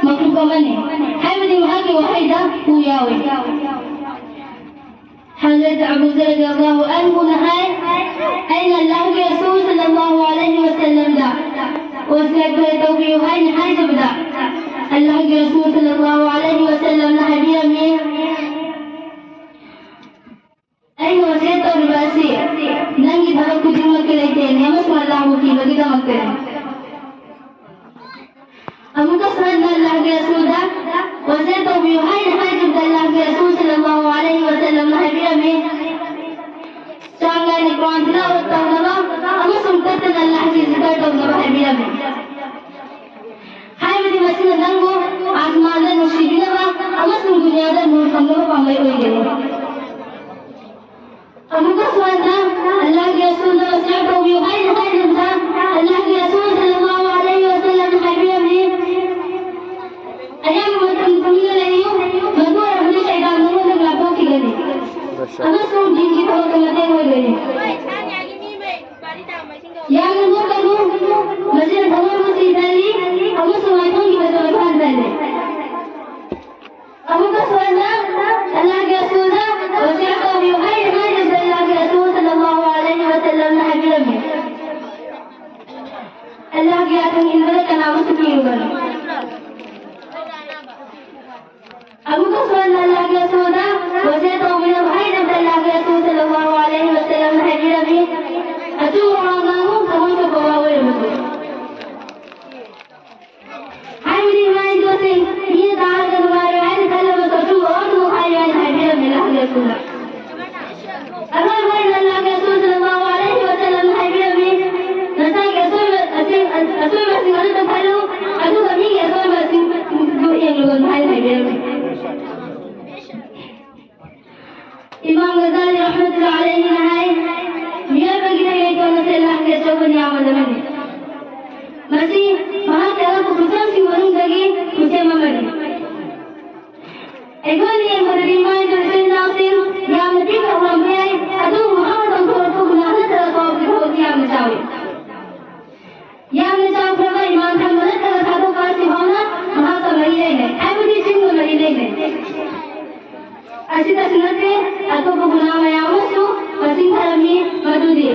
ꯃꯈꯂꯨꯛ ꯑꯃꯅꯤ, ꯍꯥꯏꯕꯗꯤ ꯃꯍꯥꯛꯀꯤ ꯋꯥꯍꯩꯗ ꯍꯨ ꯌꯥꯎꯏ꯫ ꯍꯖꯔꯠ ꯑꯕꯨ ꯖꯔ ꯔꯗꯤꯌꯜꯂꯥꯍꯨ ꯑꯟꯍꯨꯅ ꯍꯥꯏ, ꯑꯩꯅ ꯑꯜꯂꯥꯍꯒꯤ ꯔꯁꯨꯜ ꯁꯜꯂꯜꯂꯥꯍꯨ ꯑꯂꯩꯍꯤ ꯋꯁꯜꯂꯝꯗ ꯋꯁꯤꯌꯠ ꯈꯔ ꯇꯧꯕꯤꯌꯨ ꯍꯥꯏꯅ ꯍꯥꯏꯖꯕꯗ, ꯑꯜꯂꯥꯍꯒꯤ ꯔꯁꯨꯜ ꯁꯜꯂꯜꯂꯥꯍꯨ ꯑꯂꯩꯍꯤ ꯋꯁꯜꯂꯝꯅ ꯍꯥꯏꯕꯤꯔꯝꯃꯤ, ꯑꯩꯅ ꯋꯥꯁꯤꯌꯠ ꯇꯧꯔꯤꯕ ꯑꯁꯤ ꯅꯪꯒꯤ ꯊꯕꯛ ꯈꯨꯗꯤꯡꯃꯛꯀꯤ ꯂꯩꯇꯦꯡꯅꯤ ꯑꯃꯁꯨꯡ ꯑꯜꯂꯥꯍꯕꯨ ꯀꯤꯕꯒꯤꯗꯃꯛꯇꯅꯤ꯫ ꯑꯃꯨꯛꯀꯁꯨ ꯍꯟꯅ ꯑꯜꯂꯥꯍꯒꯤ ꯔꯁꯨꯜꯗ ꯋꯥꯁꯤꯌꯠ ꯇꯧꯕꯤꯌꯨ ꯍꯥꯏꯅ ꯍꯥꯏꯈꯤꯕꯗ ꯑꯜꯂꯥꯍꯒꯤ ꯔꯁꯨꯜ ꯁꯜꯂꯜꯂꯥꯍꯨ ꯑꯂꯩꯍꯤ ꯋꯁꯜꯂꯝꯅ ꯍꯥꯏꯕꯤꯔꯝꯃꯤ, ꯆꯥꯡ ꯅꯥꯏꯅ ꯀꯨꯔꯥꯟ ꯇꯤꯂꯥꯋꯠ ꯇꯧꯅꯕ ꯑꯃꯁꯨꯡ ꯇꯠꯇꯅ ꯑꯜꯂꯥꯍꯒꯤ ꯖꯤꯀꯔ ꯇꯧꯅꯕ ꯍꯥꯏꯕꯤꯔꯝꯃꯤ꯫ ꯍꯥꯏꯕꯗꯤ ꯃꯁꯤꯅ ꯅꯪꯕꯨ ꯑꯥꯁꯃꯥꯟꯗ ꯅꯨꯡꯁꯤꯕꯤꯅꯕ ꯑꯃꯁꯨꯡ ꯗꯨꯅꯤꯌꯥꯗ ꯅꯨꯔ ꯐꯪꯅꯕ ꯄꯥꯝꯕꯩ ꯑꯣꯏꯒꯅꯤ꯫ ꯑꯃꯨꯛꯀꯁꯨ ꯍꯟꯅ ꯑꯜꯂꯥꯍꯒꯤ ꯔꯁꯨꯜꯅ ꯋꯥꯁꯤꯌꯠ ꯇꯧꯕꯤꯌꯨ ꯍꯥꯏꯅ ꯍꯥꯏꯔꯤꯕꯗ, ꯑꯜꯂꯥꯍꯒꯤ ꯔꯁꯨꯜ ꯁꯜꯂꯜꯂꯥꯍꯨ ꯑꯂꯩꯍꯤ ꯋꯁꯜꯂꯝꯅ ꯍꯥꯏꯕꯤꯔꯝꯃꯤ, ꯑꯌꯥꯝꯕ ꯃꯇꯝ ꯇꯨꯃꯤꯟꯅ ꯂꯩꯌꯨ, ꯃꯗꯨ ꯑꯣꯏꯔꯕꯗꯤ ꯁꯩꯇꯥꯟ ꯅꯉꯣꯟꯗꯒꯤ ꯂꯥꯞꯊꯣꯛꯈꯤꯒꯅꯤ ꯑꯃꯁꯨꯡ ꯗꯤꯟꯒꯤ ꯊꯕꯛꯇ ꯃꯇꯦꯡ ꯑꯣꯏꯒꯅꯤ꯫ ꯌꯥꯝꯅ ꯅꯣꯛꯀꯅꯨ, ꯃꯁꯤꯅ ꯊꯃꯣꯏꯕꯨ ꯁꯤꯊꯜꯂꯤ ꯑꯃꯁꯨꯡ ꯃꯥꯏꯊꯣꯡꯒꯤ ꯃꯇꯝ ꯃꯁꯥ ꯍꯟꯊꯍꯜꯂꯤ꯫ ꯑꯃꯨꯛꯀꯁꯨ ꯍꯟꯅ ꯑꯜꯂꯥꯍꯒꯤ ꯔꯁꯨꯜꯗ ꯋꯥꯁꯤꯌꯠ ꯇꯧꯕꯤꯌꯨ ꯍꯥꯏꯅ ꯍꯥꯏꯔꯤꯕꯗ ꯑꯜꯂꯥꯍꯒꯤ ꯔꯁꯨꯜ ꯁꯜꯂꯜꯂꯥꯍꯨ ꯑꯂꯩꯍꯤ ꯋꯁꯜꯂꯝꯅ ꯍꯥꯏꯕꯤꯔꯝꯃꯤ, ꯑꯜꯂꯥꯍꯒꯤ ꯌꯥꯊꯪ ꯏꯟꯕꯗ ꯀꯅꯥꯃꯠꯇ ꯀꯤꯔꯨꯒꯅꯨ꯫ ꯑꯂꯩꯍꯤꯅ ꯍꯥꯏ, ꯃꯤꯑꯣꯏꯕꯒꯤꯗꯃꯛ ꯂꯩꯇꯣꯟ ꯑꯁꯤ ꯑꯜꯂꯥꯍꯒꯤ ꯑꯆꯧꯕ ꯅꯤꯌꯥꯃꯠ ꯑꯃꯅꯤ꯫ ꯃꯁꯤ ꯃꯍꯥꯛꯀꯤ ꯑꯉꯛꯄ ꯈꯨꯠꯁꯦꯝꯁꯤꯡ ꯃꯅꯨꯡꯗꯒꯤ ꯈꯨꯠꯁꯦꯝ ꯑꯃꯅꯤ꯫ ꯑꯩꯈꯣꯏꯅ ꯌꯦꯡꯕꯗꯗꯤ ꯃꯥꯏꯗ ꯏꯆꯤꯟ ꯏꯅꯥꯎꯁꯤꯡ ꯌꯥꯝꯅ ꯄꯤꯛꯅ ꯎꯔꯝꯕ ꯌꯥꯏ, ꯑꯗꯨꯕꯨ ꯃꯍꯥꯛꯅ ꯇꯧꯊꯣꯔꯛꯄ ꯒꯨꯅꯥꯍ ꯅꯠꯇ꯭ꯔꯒ ꯊꯧꯔꯝꯒꯤ ꯊꯕꯛꯇꯤ ꯌꯥꯝꯅ ꯆꯥꯎꯏ꯫ ꯌꯥꯝꯅ ꯆꯥꯎꯈ꯭ꯔꯕ ꯏꯃꯥꯟ ꯊꯝꯕ ꯅꯠꯇ꯭ꯔꯒ ꯊꯥꯗꯣꯛꯄ ꯑꯁꯤ ꯐꯥꯎꯅ ꯃꯍꯥꯛꯀ ꯃꯔꯤ ꯂꯩꯅꯩ, ꯍꯥꯏꯕꯗꯤ ꯆꯤꯟꯒ ꯃꯔꯤ ꯂꯩꯅꯩ꯫ ꯑꯁꯤꯗꯁꯨ ꯅꯠꯇꯦ, ꯑꯇꯣꯞꯄ ꯒꯨꯅꯥ ꯃꯌꯥꯝ ꯑꯃꯁꯨ ꯃꯁꯤꯡ ꯊꯥꯔꯝꯃꯤ, ꯃꯗꯨꯗꯤ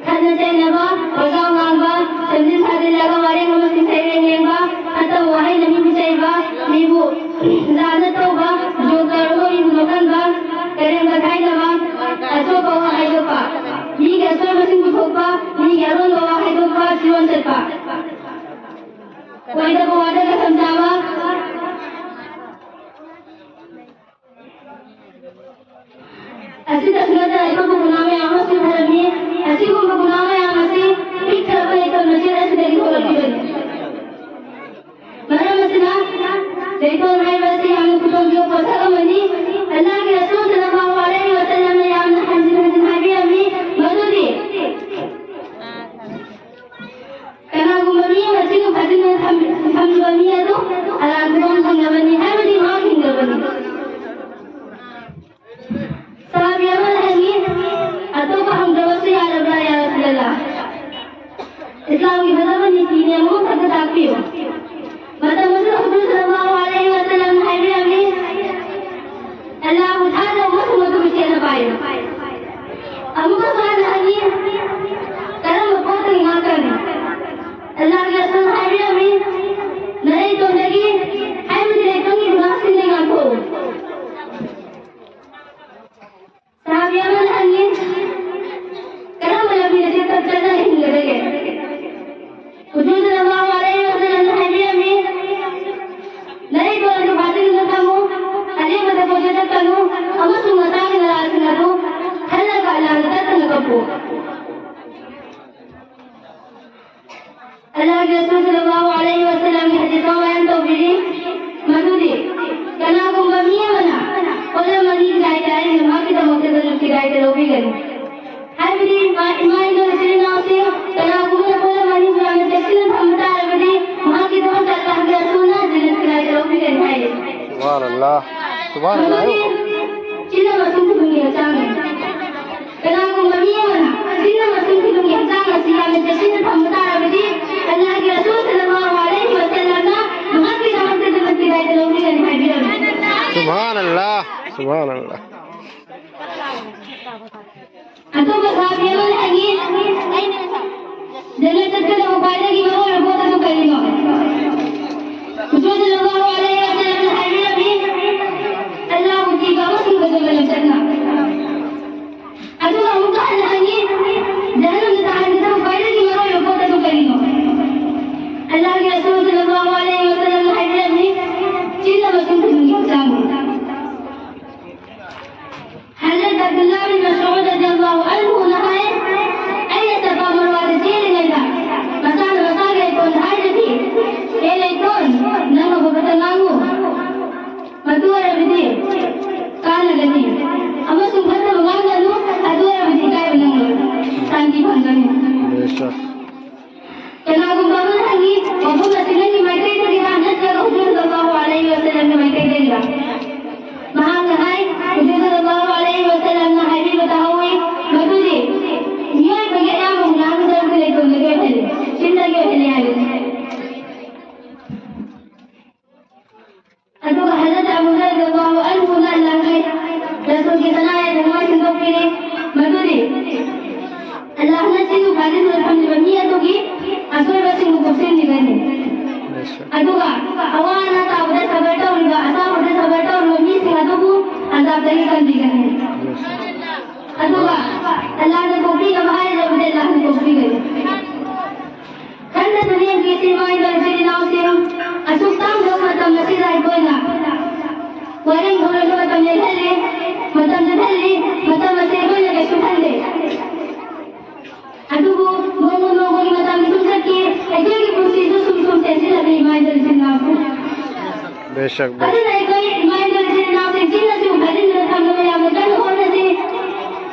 ꯈꯠꯅ ꯆꯩꯅꯕ, ꯋꯥꯖꯥꯎ ꯉꯥꯡꯕ, ꯁꯦꯝꯖꯤꯟ ꯁꯥꯖꯤꯜꯂꯒ ꯋꯥꯔꯦꯡ ꯑꯃꯁꯨꯡ ꯁꯩꯔꯦꯡ ꯌꯦꯡꯕ, ꯐꯠꯇꯕ ꯋꯥꯍꯩꯅ ꯃꯤꯕꯨ ꯆꯩꯕ, ꯃꯤꯕꯨ ꯂꯥꯟꯅ ꯇꯧꯕ, ꯖꯣꯛ ꯇꯧꯔꯒ ꯃꯤꯕꯨ ꯅꯣꯛꯍꯟꯕ, ꯀꯔꯦꯝ ꯀꯊꯥꯏꯅꯕ, ꯑꯆꯣꯞꯄ ꯋꯥ ꯍꯥꯏꯗꯣꯛꯄ, ꯃꯤꯒꯤ ꯑꯁꯣꯏꯕꯁꯤꯡ ꯄꯨꯊꯣꯛꯄ, ꯃꯤꯒꯤ ꯑꯔꯣꯟꯕ ꯋꯥ ꯍꯥꯏꯗꯣꯛꯄ, ꯐꯤꯔꯣꯜ ꯆꯠꯄ, ꯑꯣꯏꯗꯕ ꯋꯥꯗ ꯀꯁꯝ ꯆꯥꯕ, ꯑꯁꯤꯗꯁꯨ ꯅꯠꯇꯅ ꯑꯇꯣꯞꯄ ꯒꯨꯅꯥ ꯃꯌꯥꯝ ꯑꯃꯁꯨ ꯊꯥꯔꯝꯃꯤ꯫ ꯑꯁꯤꯒꯨꯝꯕ ꯒꯨꯅꯥ ꯃꯌꯥꯝ ꯑꯁꯤ ꯄꯤꯛ ꯊꯟꯕ ꯂꯩꯇꯣꯟ ꯃꯆꯦꯠ ꯑꯁꯤꯗꯒꯤ ꯊꯣꯛꯂꯛꯂꯤꯕꯅꯤ꯫ ꯃꯔꯝ ꯑꯁꯤꯅ, ꯂꯩꯇꯣꯟ ꯍꯥꯏꯕ ꯑꯁꯤ ꯌꯥꯝꯅ ꯈꯨꯗꯣꯡꯊꯤꯕ ꯄꯣꯠꯁꯛ ꯑꯃꯅꯤ꯫ ꯑꯜꯂꯥꯍꯒꯤ ꯔꯁꯨꯜ ꯁꯜꯂꯜꯂꯥꯍꯨ ꯑꯂꯩꯍꯤ ꯋꯁꯜꯂꯝꯅ ꯌꯥꯝꯅ ꯍꯟꯖꯤꯟ ꯍꯟꯖꯤꯟ ꯍꯥꯏꯕꯤꯔꯝꯃꯤ, ꯃꯗꯨꯗꯤ ꯀꯅꯥꯒꯨꯝꯕ ꯃꯤ ꯑꯃ ꯆꯤꯟ ꯐꯥꯖꯤꯟꯗꯨꯅ ꯊꯝ-, ꯊꯝꯂꯤꯕ ꯃꯤ ꯑꯗꯨ ꯑꯔꯥꯟꯕ ꯐꯪꯂꯕꯅꯤ, ꯍꯥꯏꯕꯗꯤ ꯃꯍꯥꯛ ꯍꯤꯡꯂꯕꯅꯤ꯫ ꯁꯍꯥꯕꯤ ꯑꯃꯅ ꯍꯪꯉꯤ, "ꯑꯇꯣꯞꯄ ꯍꯪꯗ꯭ꯔꯕꯁꯨ ꯌꯥꯔꯕ꯭ꯔꯥ, ꯌꯥ ꯔꯁꯨꯂꯜꯂꯥꯍ? ꯏꯁꯂꯥꯝꯒꯤ ꯐꯖꯕ ꯅꯤꯇꯤ ꯅꯤꯌꯝ ꯑꯃꯈꯛꯇ ꯇꯥꯛꯄꯤꯌꯨ꯫" ꯃꯇꯝ ꯑꯗꯨꯗ ꯍꯨꯖꯨꯔ ꯁꯜꯂꯜꯂꯥꯍꯨ ꯑꯂꯩꯍꯤ ꯋꯁꯜꯂꯝꯅ ꯍꯥꯏꯕꯤꯔꯝꯃꯤ, "ꯑꯜꯂꯥꯍꯕꯨ ꯊꯥꯖꯧ ꯑꯃꯁꯨꯡ ꯃꯗꯨꯕꯨ ꯆꯦꯠꯅ ꯄꯥꯏꯌꯨ꯫" ꯑꯃꯨꯛꯀꯁꯨ ꯍꯟꯅ ꯍꯪꯉꯤ, "ꯀꯔꯝꯕ ꯄꯣꯠꯇꯒꯤ ꯉꯥꯛꯀꯅꯤ?" ꯑꯜꯂꯥꯍꯒꯤ ꯔꯁꯨꯜꯅ ꯍꯥꯏꯕꯤꯔꯝꯃꯤ, "ꯅꯔꯩꯇꯣꯟꯗꯒꯤ, ꯍꯥꯏꯕꯗꯤ ꯂꯩꯇꯣꯟꯒꯤ ꯒꯨꯅꯥꯁꯤꯡꯗꯒꯤ ꯉꯥꯛꯊꯣꯛꯎ꯫" ꯁꯍꯥꯕꯤ ꯑꯃꯅ ꯍꯪꯉꯤ, "ꯀꯔꯝꯕ ꯂꯝꯕꯤꯗ ꯆꯠꯄ ꯆꯠꯂꯒ ꯍꯤꯡꯒꯗꯒꯦ?" ꯍꯨꯖꯨꯔ ꯁꯜꯂꯜꯂꯥꯍꯨ ꯑꯂꯩꯍꯤ ꯋꯁꯜꯂꯝꯅ ꯍꯥꯏꯕꯤꯔꯝꯃꯤ, "ꯅꯔꯩꯇꯣꯟ ꯑꯗꯨ ꯐꯥꯖꯤꯟꯗꯨꯅ ꯊꯝꯃꯨ, ꯑꯂꯦꯝꯕꯗ ꯀꯣꯏꯆꯠ ꯆꯠꯀꯅꯨ, ꯑꯃꯁꯨꯡ ꯅꯁꯥꯒꯤ ꯅꯔꯥꯁꯤꯡ ꯑꯗꯨ ꯈꯜꯂꯒ ꯑꯜꯂꯥꯍꯗ ꯇꯠꯇꯅ ꯀꯞꯄꯨ꯫" ꯑꯜꯂꯥꯍꯒꯤ ꯔꯁꯨꯜ ꯁꯜꯂꯜꯂꯥꯍꯨ ꯑꯂꯩꯍꯤ ꯋꯁꯜꯂꯝꯒꯤ ꯍꯗꯤꯁ ꯑꯃ ꯕꯌꯥꯟ ꯇꯧꯕꯤꯔꯤ꯫ ꯍꯥꯏꯕꯗꯤ ꯏꯃꯥ ꯏꯃꯥ ꯏꯟꯗꯣ ꯏꯆꯤꯜ ꯏꯅꯥꯎꯁꯤꯡ ꯀꯅꯥꯒꯨꯝꯕꯅ ꯄꯣꯠ ꯑꯃ ꯑꯅꯤꯕꯨ ꯌꯥꯝꯅ ꯆꯦꯛꯁꯤꯟꯅ ꯊꯝꯕ ꯇꯥꯔꯕꯗꯤ ꯃꯍꯥꯛꯀꯤꯗꯃꯛꯇ ꯑꯜꯂꯥꯍꯒꯤ ꯔꯁꯨꯜꯅ ꯖꯟꯅꯠ ꯀꯗꯥꯏꯗ ꯂꯧꯕꯤꯒꯅꯤ ꯍꯥꯏꯔꯤ꯫ ꯁꯨꯕꯍꯥꯅꯜꯂꯥꯍ꯫ ꯁꯨꯕꯍꯥꯅꯜꯂꯥꯍ꯫ ꯃꯗꯨꯗꯤ ꯆꯤꯟ ꯑꯃꯁꯨꯡ ꯈꯨꯗꯨꯝꯒꯤ ꯍꯛꯆꯥꯡꯅꯤ꯫ ꯀꯅꯥꯒꯨꯝꯕ ꯃꯤ ꯑꯃꯅ ꯆꯤꯟ ꯑꯃꯁꯨꯡ ꯈꯨꯗꯨꯝꯒꯤ ꯍꯛꯆꯥꯡ ꯑꯁꯤ ꯌꯥꯝꯅ ꯆꯦꯛꯁꯤꯟꯅ ꯊꯝꯕ ꯇꯥꯔꯕꯗꯤ ꯑꯜꯂꯥꯍꯒꯤ ꯔꯁꯨꯜ ꯁꯜꯂꯜꯂꯥꯍꯨ ꯑꯂꯩꯍꯤ ꯋꯁꯜꯂꯝꯅ ꯃꯍꯥꯛꯀꯤꯗꯃꯛꯇ ꯖꯟꯅꯠ ꯀꯗꯥꯏꯗ ꯂꯧꯕꯤꯒꯅꯤ ꯍꯥꯏꯕꯤꯔꯝꯃꯤ꯫ ꯁꯨꯕꯍꯥꯅꯜꯂꯥꯍ꯫ ꯁꯨꯕꯍꯥꯅꯜꯂꯥꯍ꯫ ꯑꯇꯣꯞꯄ ꯁꯍꯥꯕꯤ ꯑꯃꯅ ꯍꯪꯉꯤ, "ꯖꯟꯅꯠ ꯆꯠꯀꯗꯕ ꯈ꯭ꯋꯥꯏꯗꯒꯤ ꯃꯔꯨꯑꯣꯏꯕ ꯄꯣꯠ ꯑꯗꯨ ꯀꯔꯤꯅꯣ?" ꯍꯨꯖꯨꯔ ꯁꯜꯂꯜꯂꯥꯍꯨ ꯑꯂꯩꯍꯤ ꯋꯁꯜꯂꯝꯅ ꯍꯥꯏꯕꯤꯔꯝꯃꯤ, "ꯑꯜꯂꯥꯍꯕꯨ ꯀꯤꯕ ꯑꯃꯁꯨꯡ ꯐꯖꯕ ꯂꯝꯆꯠꯅ꯫" ꯑꯗꯨꯒ ꯑꯃꯨꯛꯀ ꯍꯟꯅ ꯍꯪꯉꯤ, "ꯖꯍꯟꯅꯝꯗ ꯇꯥꯍꯟꯒꯗꯕ ꯈ꯭ꯋꯥꯏꯗꯒꯤ ꯃꯔꯨꯑꯣꯏꯕ ꯄꯣꯠ ꯑꯗꯨ ꯀꯔꯤꯅꯣ?" ꯑꯜꯂꯥꯍꯒꯤ ꯔꯁꯨꯜ ꯁꯜꯂꯜꯂꯥꯍꯨ ꯑꯂꯩꯍꯤ ꯋꯁꯜꯂꯝꯅ ꯍꯥꯏꯕꯤꯔꯝꯃꯤ, "ꯆꯤꯟ ꯑꯃꯁꯨꯡ ꯈꯨꯗꯨꯝꯒꯤ ꯍꯛꯆꯥꯡꯅꯤ꯫" ꯍꯖꯔꯠ ꯑꯕꯗꯨꯜꯂꯥꯍ ꯕꯤꯟ ꯃꯁꯎꯗ ꯔꯗꯤꯌꯜꯂꯥꯍꯨ ꯑꯟꯍꯨꯅ ꯍꯥꯏ, ꯑꯩꯅ ꯁꯐꯥ ꯃꯔꯋꯥꯗ ꯆꯦꯜꯂꯤꯉꯩꯗ ꯃꯁꯥꯅ ꯃꯁꯥꯒꯤ ꯂꯩꯇꯣꯟꯗ ꯍꯥꯏꯖꯈꯤ, "ꯍꯦ ꯂꯩꯇꯣꯟ, ꯅꯪ ꯑꯐꯕꯇ ꯉꯥꯡꯉꯨ, ꯃꯗꯨ ꯑꯣꯏꯔꯕꯗꯤ ꯀꯥꯟꯅꯒꯅꯤ, ꯑꯃꯁꯨꯡ ꯐꯠꯇꯕ ꯉꯥꯡꯒꯅꯨ, ꯑꯗꯨ ꯑꯣꯏꯔꯕꯗꯤ ꯏꯀꯥꯏꯕ ꯅꯪꯂꯣꯏ, ꯁꯥꯟꯇꯤ ꯐꯪꯒꯅꯤ꯫" ꯕꯦꯁꯛ꯫ ꯀꯅꯥꯒꯨꯝꯕ ꯑꯃꯅ ꯍꯪꯉꯤ, "ꯋꯥꯐꯝ ꯑꯁꯤ ꯅꯪꯒꯤ ꯃꯥꯏꯀꯩꯗꯒꯤꯔꯥ ꯅꯠꯇ꯭ꯔꯒ ꯍꯨꯖꯨꯔ ꯁꯜꯂꯜꯂꯥꯍꯨ ꯑꯂꯩꯍꯤ ꯋꯁꯜꯂꯝꯒꯤ ꯃꯥꯏꯀꯩꯗꯒꯤꯔꯥ?" ꯃꯍꯥꯛꯅ ꯍꯥꯏ, "ꯍꯨꯖꯨꯔ ꯁꯜꯂꯜꯂꯥꯍꯨ ꯑꯂꯩꯍꯤ ꯋꯁꯜꯂꯝꯅ ꯍꯥꯏꯕꯤꯕ ꯇꯥꯍꯧꯏ, ꯃꯗꯨꯗꯤ ꯃꯤꯑꯣꯏꯕꯒꯤ ꯑꯌꯥꯝꯕ ꯒꯨꯅꯥꯍꯒꯤ ꯁꯔꯨꯛꯇꯤ ꯂꯩꯇꯣꯟꯗꯒꯤ ꯑꯣꯏꯍꯜꯂꯤ, ꯆꯤꯟꯗꯒꯤ ꯑꯣꯏꯍꯜꯂꯤ ꯍꯥꯏꯕꯅꯤ꯫" ꯑꯗꯨꯒ ꯍꯖꯔꯠ ꯑꯕꯨ ꯍꯨꯔꯥꯏꯔꯥ ꯔꯗꯤꯌꯜꯂꯥꯍꯨ ꯑꯟꯍꯨꯅ ꯑꯜꯂꯥꯍꯒꯤ ꯔꯁꯨꯜꯒꯤ ꯁꯅꯥ ꯌꯥꯏꯐꯝ ꯑꯃ ꯁꯦꯝꯗꯣꯛꯄꯤꯔꯤ, ꯃꯗꯨꯗꯤ ꯑꯜꯂꯥꯍꯅ ꯆꯤꯟꯗꯨ ꯐꯥꯖꯤꯟꯗꯨꯅ ꯊꯝꯂꯤꯕ ꯃꯤ ꯑꯗꯨꯒꯤ ꯑꯁꯣꯏꯕꯁꯤꯡꯕꯨ ꯀꯨꯞꯁꯤꯟꯕꯤꯒꯅꯤ꯫ ꯑꯗꯨꯒ ꯑꯋꯥ ꯑꯅꯥ ꯇꯥꯕꯗ ꯁꯕꯔ ꯇꯧꯔꯤꯕ, ꯑꯁꯥꯎꯕꯗ ꯁꯕꯔ ꯇꯧꯔꯤꯕ ꯃꯤꯁꯤꯡ ꯑꯗꯨꯕꯨ ꯑꯖꯥꯕꯇꯒꯤ ꯀꯟꯕꯤꯒꯅꯤ꯫ ꯑꯗꯨꯒ ꯑꯜꯂꯥꯍꯅ ꯀꯣꯛꯄꯤꯅꯕ ꯍꯥꯏꯔꯕꯗꯤ ꯑꯜꯂꯥꯍꯅ ꯀꯣꯛꯄꯤꯒꯅꯤ꯫ ꯈꯟꯅ ꯅꯩꯅꯕꯤꯁꯤ ꯏꯃꯥ ꯏꯟꯗꯣ ꯏꯆꯤꯜ ꯏꯅꯥꯎꯁꯤꯡ, ꯑꯁꯨꯛ ꯇꯥꯡꯕ ꯃꯇꯝ ꯑꯁꯤꯗ ꯑꯩꯈꯣꯏꯅ ꯋꯥꯔꯦꯡ ꯊꯧꯔꯝꯒꯤ ꯃꯇꯝ ꯂꯦꯜꯍꯜꯂꯤ, ꯃꯇꯝ ꯆꯠꯍꯜꯂꯤ, ꯃꯇꯝ ꯑꯁꯤ ꯑꯩꯈꯣꯏꯅ ꯀꯩꯁꯨ ꯈꯟꯗꯦ꯫ ꯑꯗꯨꯕꯨ ꯅꯣꯡꯃ ꯅꯣꯡꯃꯒꯤ ꯃꯇꯝ ꯁꯨꯝ ꯆꯠꯈꯤ, ꯑꯩꯈꯣꯏꯒꯤ ꯄꯨꯟꯁꯤꯁꯨ ꯁꯨꯝ ꯁꯨꯝ ꯇꯦꯟꯁꯤꯜꯂꯛꯂꯤ ꯏꯃꯥ ꯏꯟꯗꯣ ꯏꯆꯤꯜ ꯏꯅꯥꯎꯁꯤꯡ꯫ ꯕꯦꯁꯛ, ꯕꯦꯁꯛ꯫ ꯑꯗꯨꯅ ꯑꯩꯈꯣꯏ ꯏꯃꯥ ꯏꯟꯗꯣ ꯏꯆꯤꯜ ꯏꯅꯥꯎꯁꯤꯡ ꯆꯤꯟꯅꯁꯨ ꯐꯥꯖꯤꯟꯗꯨꯅ ꯊꯝꯅꯕ ꯌꯥꯝꯅ ꯀꯟꯅ ꯍꯣꯠꯅꯁꯤ꯫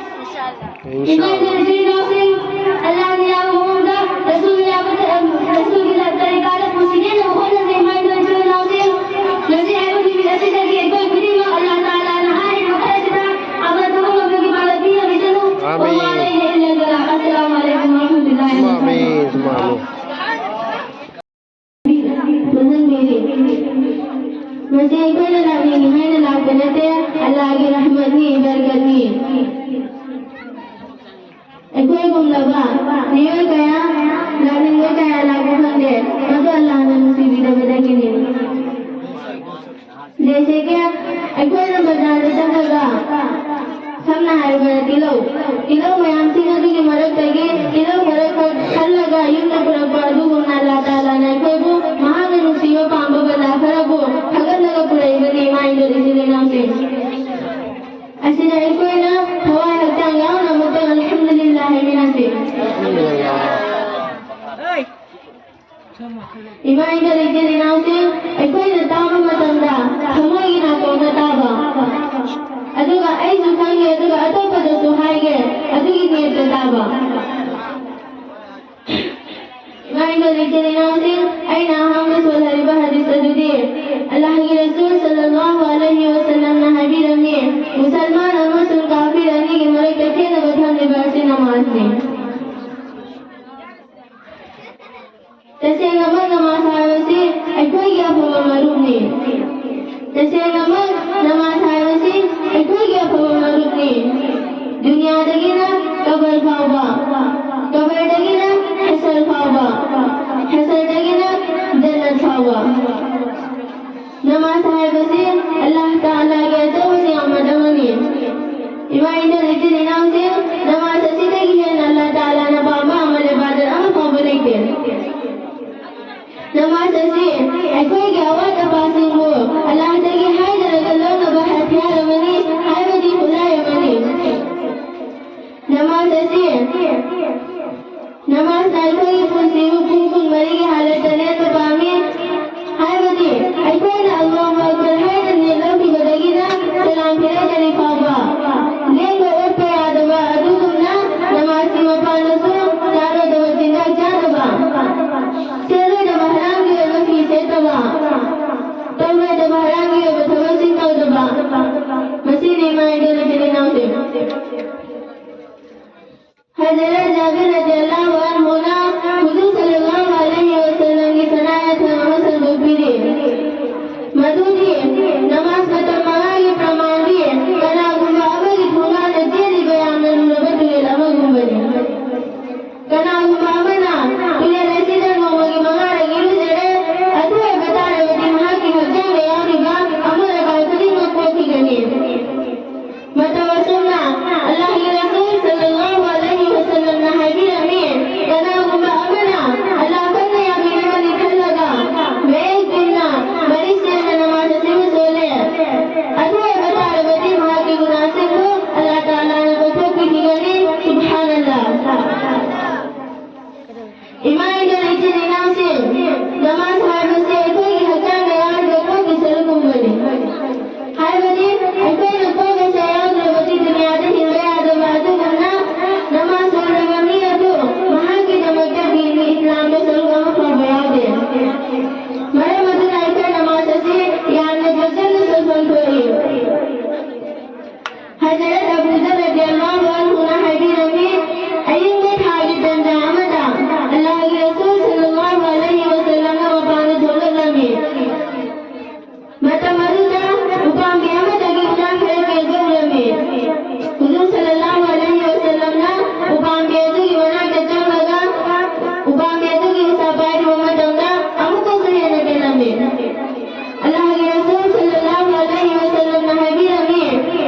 ꯏꯃꯥ ꯏꯟꯗꯣ ꯏꯆꯤꯜ ꯏꯅꯥꯎꯁꯤꯡ, ꯑꯜꯂꯥꯍꯅ ꯌꯥꯕ ꯃꯑꯣꯡꯗ ꯔꯁꯨꯜꯅ ꯌꯥꯕ ꯇ-, ꯔꯁꯨꯜꯒꯤ ꯇꯔꯤꯀꯥꯗ ꯄꯨꯟꯁꯤꯒꯦꯅ ꯍꯣꯠꯅꯖꯩ꯫ ꯏꯃꯥ ꯏꯟꯗꯣ ꯏꯆꯤꯜ ꯏꯅꯥꯎꯁꯤꯡ, ꯉꯁꯤ ꯍꯥꯏꯕ ꯅꯨꯃꯤꯠ ꯑꯁꯤꯗꯒꯤ ꯑꯩꯈꯣꯏ ꯈꯨꯗꯤꯡꯃꯛ ꯑꯜꯂꯥꯍ ꯇꯥꯂꯥꯅ ꯍꯥꯏꯔꯤꯕ ꯈꯔꯁꯤꯗ ꯑꯃꯠꯇ ꯉꯝꯕꯒꯤ ꯄꯥꯡꯒꯜ ꯄꯤꯅꯕꯤꯁꯅꯨ꯫ ꯑꯃꯤꯟ꯫ ꯋꯃꯥ ꯂꯩꯅ ꯏꯜꯂꯜ ꯕꯂꯥꯒ꯫ ꯑꯁꯁꯂꯥꯃꯨ ꯑꯂꯩꯀꯨꯝ ꯋꯔꯍꯃꯇꯨꯜꯂꯥꯍꯤ ꯋꯕꯔꯀꯥꯇꯨꯍꯨ꯫ ꯑꯃꯤꯟ, ꯁꯨꯃ ꯑꯃꯤꯟ꯫ ꯃꯁꯤ ꯑꯩꯈꯣꯏꯅ ꯂꯥꯛꯅꯤꯡꯉꯤ ꯍꯥꯏꯅ ꯂꯥꯛꯄ ꯅꯠꯇꯦ, ꯑꯜꯂꯥꯍꯒꯤ ꯔꯍꯃꯠꯅꯤ, ꯕꯔꯀꯠꯅꯤ꯫ ꯑꯩꯈꯣꯏꯒꯨꯝꯂꯕ ꯃꯤꯑꯣꯏ ꯀꯌꯥ ꯂꯥꯛꯅꯤꯡꯕ ꯀꯌꯥ ꯂꯥꯛꯄ ꯐꯪꯗꯦ, ꯃꯗꯨ ꯑꯜꯂꯥꯍꯅ ꯅꯨꯡꯁꯤꯕꯤꯗꯕꯗꯒꯤꯅꯤ꯫ ꯖꯩꯁꯦ ꯀꯤ ꯑꯩꯈꯣꯏꯅ ꯕꯖꯥꯔꯗ ꯆꯠꯂꯒ, ꯁꯝꯅ ꯍꯥꯏꯔꯕꯗ ꯇꯤꯜꯍꯧ, ꯇꯤꯜꯍꯧ ꯃꯌꯥꯝꯁꯤꯡ ꯑꯗꯨꯒꯤ ꯃꯔꯛꯇꯒꯤ ꯇꯤꯜꯍꯧ ꯈꯔ ꯈꯛ ꯈꯜꯂꯒ ꯌꯨꯝꯗ ꯄꯨꯔꯛꯄ ꯑꯗꯨꯒꯨꯝꯅ ꯑꯜꯂꯥꯍ ꯇꯥꯂꯥꯅ ꯑꯩꯈꯣꯏꯕꯨ ꯃꯍꯥꯛꯅ ꯅꯨꯡꯁꯤꯕ ꯄꯥꯝꯕ ꯕꯟꯗꯥ ꯈꯔꯕꯨ ꯊꯥꯒꯠꯂꯒ ꯄꯨꯔꯛꯏꯕꯅꯤ, ꯏꯃꯥ ꯏꯟꯗꯣ ꯏꯆꯤꯜ ꯏꯅꯥꯎꯁꯤꯡ꯫ ꯑꯁꯤꯗ ꯑꯩꯈꯣꯏꯅ ꯊꯋꯥꯏ ꯍꯛꯆꯥꯡ ꯌꯥꯎꯅ ꯑꯃꯨꯛꯇꯪ ꯑꯜꯍꯝꯗꯨꯂꯤꯜꯂꯥꯍ ꯍꯥꯏꯃꯤꯟꯅꯁꯤ꯫ ꯏꯃꯥ ꯏꯟꯗꯣ ꯏꯆꯤꯜ ꯏꯅꯥꯎꯁꯤꯡ, ꯑꯩꯈꯣꯏꯅ ꯇꯥꯕ ꯃꯇꯝꯗ ꯊꯃꯣꯏꯒꯤ ꯅꯥꯀꯣꯡꯗ ꯇꯥꯕ, ꯑꯗꯨꯒ ꯑꯩꯁꯨ ꯈꯪꯒꯦ, ꯑꯗꯨꯒ ꯑꯇꯣꯞꯄꯗꯁꯨ ꯍꯥꯏꯒꯦ, ꯑꯗꯨꯒꯤ ꯅꯤꯌꯠꯇ ꯇꯥꯕ꯫ ꯏꯃꯥ ꯏꯟꯗꯣ ꯏꯆꯤꯜ ꯏꯅꯥꯎꯁꯤꯡ, ꯑꯩꯅ ꯑꯍꯥꯟꯕ ꯁꯣꯜꯍꯜꯂꯤꯕ ꯍꯗꯤꯁ ꯑꯗꯨꯗꯤ ꯑꯜꯂꯥꯍꯒꯤ ꯔꯁꯨꯜ ꯁꯜꯂꯜꯂꯥꯍꯨ ꯑꯂꯩꯍꯤ ꯋꯁꯜꯂꯝꯅ ꯍꯥꯏꯕꯤꯔꯝꯃꯤ, ꯃꯨꯁꯜꯃꯥꯟ ꯑꯃꯁꯨꯡ ꯀꯥꯐꯤꯔ ꯑꯅꯤꯒꯤ ꯃꯔꯛꯇ ꯈꯦꯠꯅꯕ ꯊꯝꯂꯤꯕ ꯑꯁꯤ ꯅꯃꯥꯖꯅꯤ꯫ ꯇꯁꯦꯡꯅꯃꯛ ꯅꯃꯥꯖ ꯍꯥꯏꯕꯁꯤ ꯑꯩꯈꯣꯏꯒꯤ ꯑꯐꯕ ꯃꯔꯨꯞꯅꯤ꯫ ꯇꯁꯦꯡꯅꯃꯛ ꯅꯃꯥꯖ ꯍꯥꯏꯕꯁꯤ ꯑꯩꯈꯣꯏꯒꯤ ꯑꯐꯕ ꯃꯔꯨꯞꯅꯤ꯫ ꯗꯨꯅꯤꯌꯥꯗꯒꯤꯅ ꯀꯕꯔ ꯐꯥꯎꯕ, ꯀꯕꯔꯗꯒꯤꯅ ꯍꯦꯁꯔ ꯐꯥꯎꯕ, ꯍꯦꯁꯔꯗꯒꯤꯅ ꯖꯟꯅꯠ ꯐꯥꯎꯕ꯫ ꯅꯃꯥꯖ ꯍꯥꯏꯕꯁꯤ ꯑꯜꯂꯥꯍ ꯇꯥꯂꯥꯒꯤ ꯑꯆꯧꯕ ꯅꯤꯌꯥꯃꯠ ꯑꯃꯅꯤ꯫ ꯏꯃꯥ ꯏꯟꯗꯣ ꯏꯆꯤꯜ ꯏꯅꯥꯎꯁꯤꯡ, ꯅꯃꯥꯖ ꯑꯁꯤꯗꯒꯤ ꯍꯦꯟꯅ ꯑꯜꯂꯥꯍ ꯇꯥꯂꯥꯅ ꯄꯥꯝꯕ ꯑꯃꯜ ꯏꯕꯥꯗꯠ ꯑꯃ ꯐꯥꯎꯕ ꯂꯩꯇꯦ꯫ ꯅꯃꯥꯖ ꯑꯁꯤ ꯑꯩꯈꯣꯏꯒꯤ ꯑꯋꯥꯠ ꯑꯄꯥꯁꯤꯡꯕꯨ ꯑꯜꯂꯥꯍꯗꯒꯤ ꯍꯥꯏꯗꯅ ꯂꯧꯅꯕ ꯍꯊꯤꯌꯥꯔ ꯑꯃꯅꯤ, ꯍꯥꯏꯕꯗꯤ ꯈꯨꯠꯂꯥꯏ ꯑꯃꯅꯤ꯫ ꯅꯃꯥꯖ ꯑꯁꯤ, ꯅꯃꯥꯖꯅ ꯑꯩꯈꯣꯏꯒꯤ ꯄꯨꯟꯁꯤꯕꯨ ꯄꯨꯡ ꯀꯨꯟꯃꯔꯤꯒꯤ ꯍꯥꯂꯠꯇ ꯂꯦꯟꯕ ꯄꯥꯝꯃꯤ, ꯍꯥꯏꯕꯗꯤ ꯑꯩꯈꯣꯏꯅ ꯑꯜꯂꯥꯍꯨ ꯑꯛꯕꯔ ꯍꯥꯏꯅ ꯅꯤꯌꯠ ꯂꯧꯈꯤꯕꯗꯒꯤꯅ ꯁꯂꯥꯝ ꯐꯤꯔꯥꯗ꯭ꯔꯤ ꯐꯥꯎꯕ ꯂꯦꯡꯕ ꯑꯣꯠꯄ ꯌꯥꯗꯕ ꯑꯗꯨꯒꯨꯝꯅ ꯇꯧꯔꯣꯏꯗꯕ ꯍꯔꯥꯝꯒꯤ ꯑꯣꯏꯕ ꯊꯕꯛꯁꯤꯡ ꯇꯧꯗꯕ꯫ ꯃꯁꯤꯅꯤ ꯏꯃꯥ ꯏꯟꯗꯣꯜ ꯏꯆꯤꯜ ꯏꯅꯥꯎꯁꯤꯡ꯫ ꯍꯖꯔꯠ ꯖꯥꯕꯤꯔ ꯔꯗꯤꯌꯜꯂꯥꯍꯨ ꯑꯟꯍꯨꯅ ꯍꯨꯖꯨꯔ ꯁꯜꯂꯜꯂꯥꯍꯨ ꯑꯂꯩꯍꯤ ꯋꯁꯜꯂꯝꯒꯤ ꯁꯅꯥ ꯌꯥꯊꯪ ꯑꯃ ꯁꯟꯗꯣꯛꯄꯤꯔꯤ꯫ ꯃꯗꯨꯗꯤ ꯅꯃꯥꯖ ꯃꯇꯝ ꯃꯉꯥꯒꯤ ꯄ꯭ꯔꯃꯥꯟꯗꯤ ꯀꯅꯥꯒꯨꯝꯕ ꯑꯃꯒꯤ ꯊꯣꯡꯒꯥꯟꯗ ꯆꯦꯜꯂꯤꯕ ꯌꯥꯝꯅ ꯂꯨꯔꯕ ꯇꯨꯔꯦꯜ ꯑꯃꯒꯨꯝꯕꯅꯤ꯫ ꯀꯅꯥꯒꯨꯝꯕ ꯑꯃꯅ ꯇꯨꯔꯦꯜ ꯑꯁꯤꯗ ꯅꯣꯡꯃꯒꯤ ꯃꯉꯥꯔꯛ ꯏꯔꯨꯖꯔꯦ, ꯑꯗꯨ ꯑꯣꯏꯕ ꯇꯥꯔꯕꯗꯤ ꯃꯍꯥꯛꯀꯤ ꯍꯛꯆꯥꯡꯗ ꯌꯥꯎꯔꯤꯕ ꯑꯃꯣꯠ ꯑꯀꯥꯏ ꯈꯨꯗꯤꯡꯃꯛ ꯀꯣꯛꯈꯤꯒꯅꯤ꯫ ꯃꯇꯧ ꯑꯁꯨꯝꯅ ꯑꯜꯂꯥꯍꯒꯤ ꯔꯁꯨꯜ ꯁꯜꯂꯜꯂꯥꯍꯨ ꯑꯂꯩꯍꯤ ꯋꯁꯜꯂꯝꯅ ꯍꯥꯏꯕꯤꯔꯝꯃꯤ, ꯀꯅꯥꯒꯨꯝꯕ ꯑꯃꯅ ꯑꯜꯂꯥꯍ ꯈꯛꯅ ꯌꯥꯕꯤꯅꯕꯅꯤ ꯈꯜꯂꯒ ꯃꯌꯦꯛ ꯆꯨꯝꯅ ꯃꯔꯤꯛ ꯆꯦꯠꯅ ꯅꯃꯥꯖ ꯑꯁꯤꯕꯨ ꯁꯣꯜꯂꯦ, ꯑꯗꯨ ꯑꯣꯏꯕ ꯇꯥꯔꯕꯗꯤ ꯃꯍꯥꯛꯀꯤ ꯒꯨꯅꯥꯁꯤꯡꯕꯨ ꯑꯜꯂꯥꯍ ꯇꯥꯂꯥꯅ ꯀꯣꯛꯊꯣꯛꯄꯤꯈꯤꯒꯅꯤ꯫ ꯁꯨꯕꯍꯥꯅꯜꯂꯥꯍ꯫ ꯏꯃꯥ ꯏꯟꯗꯣꯜ ꯏꯆꯤꯜ ꯏꯅꯥꯎꯁꯤꯡ, ꯅꯃꯥꯖ ꯍꯥꯏꯕꯁꯤ ꯑꯩꯈꯣꯏꯒꯤ ꯍꯛꯆꯥꯡꯗ ꯌꯥꯎꯔꯤꯕ ꯀꯣꯛꯀꯤ ꯁꯔꯨꯛꯀꯨꯝꯕꯅꯤ꯫ ꯍꯥꯏꯕꯗꯤ ꯑꯩꯈꯣꯏꯅ ꯀꯣꯛ ꯑꯁꯦ ꯌꯥꯎꯗ꯭ꯔꯕꯗꯤ ꯗꯨꯅꯤꯌꯥꯗ ꯍꯤꯡꯕ ꯌꯥꯗꯕ ꯑꯗꯨꯒꯨꯝꯅ ꯅꯃꯥꯖ ꯁꯣꯟꯗꯕ ꯃꯤ ꯑꯗꯨ ꯃꯍꯥꯛꯀꯤꯗꯃꯛꯇ ꯗꯤꯟꯒꯤ ꯏꯁꯂꯥꯝꯗ ꯁꯔꯨꯛ ꯑꯃ ꯐꯥꯎꯕ ꯌꯥꯎꯗꯦ꯫ ꯃꯔꯝ ꯑꯗꯨꯅ ꯑꯩꯈꯣꯏ ꯅꯃꯥꯖ ꯑꯁꯤ ꯌꯥꯝꯅ ꯆꯦꯛꯁꯤꯟꯅ ꯁꯣꯟꯊꯣꯛꯏ꯫ ꯍꯖꯔꯠ ꯑꯕꯨ ꯖꯔ ꯔꯗꯤꯌꯜꯂꯥꯍꯨ ꯑꯟꯍꯨꯅ ꯍꯥꯏꯕꯤꯔꯝꯃꯤ, ꯑꯏꯪꯕ ꯊꯥꯒꯤ ꯇꯟꯖꯥ ꯑꯃꯗ ꯑꯜꯂꯥꯍꯒꯤ ꯔꯁꯨꯜ ꯁꯜꯂꯜꯂꯥꯍꯨ ꯑꯂꯩꯍꯤ ꯋꯁꯜꯂꯝꯅ ꯃꯄꯥꯟꯗ ꯊꯣꯛꯂꯛꯂꯝꯃꯤ꯫ ꯃꯇꯝ ꯑꯗꯨꯗ ꯎꯄꯥꯝꯕꯤ ꯑꯃꯗꯒꯤ ꯎꯅꯥ ꯈꯔ ꯀꯦꯟꯕ ꯎꯔꯝꯃꯤ꯫ ꯍꯨꯖꯨꯔ ꯁꯜꯂꯜꯂꯥꯍꯨ ꯑꯂꯩꯍꯤ ꯋꯁꯜꯂꯝꯅ ꯎꯄꯥꯝꯕꯤ ꯑꯗꯨꯒꯤ ꯃꯅꯥꯛꯇ ꯆꯪꯂꯒ ꯎꯄꯥꯝꯕꯤ ꯑꯗꯨꯒꯤ ꯎꯁꯥ ꯄꯥꯏꯔꯨꯕ ꯃꯇꯝꯗ ꯑꯃꯨꯛꯀꯁꯨ ꯍꯦꯟꯅ ꯀꯦꯜꯂꯝꯃꯤ꯫ ꯑꯜꯂꯥꯍꯒꯤ ꯔꯁꯨꯜ ꯁꯜꯂꯜꯂꯥꯍꯨ ꯑꯂꯩꯍꯤ ꯋꯁꯜꯂꯝꯅ ꯍꯥꯏꯕꯤꯔꯝꯃꯤ,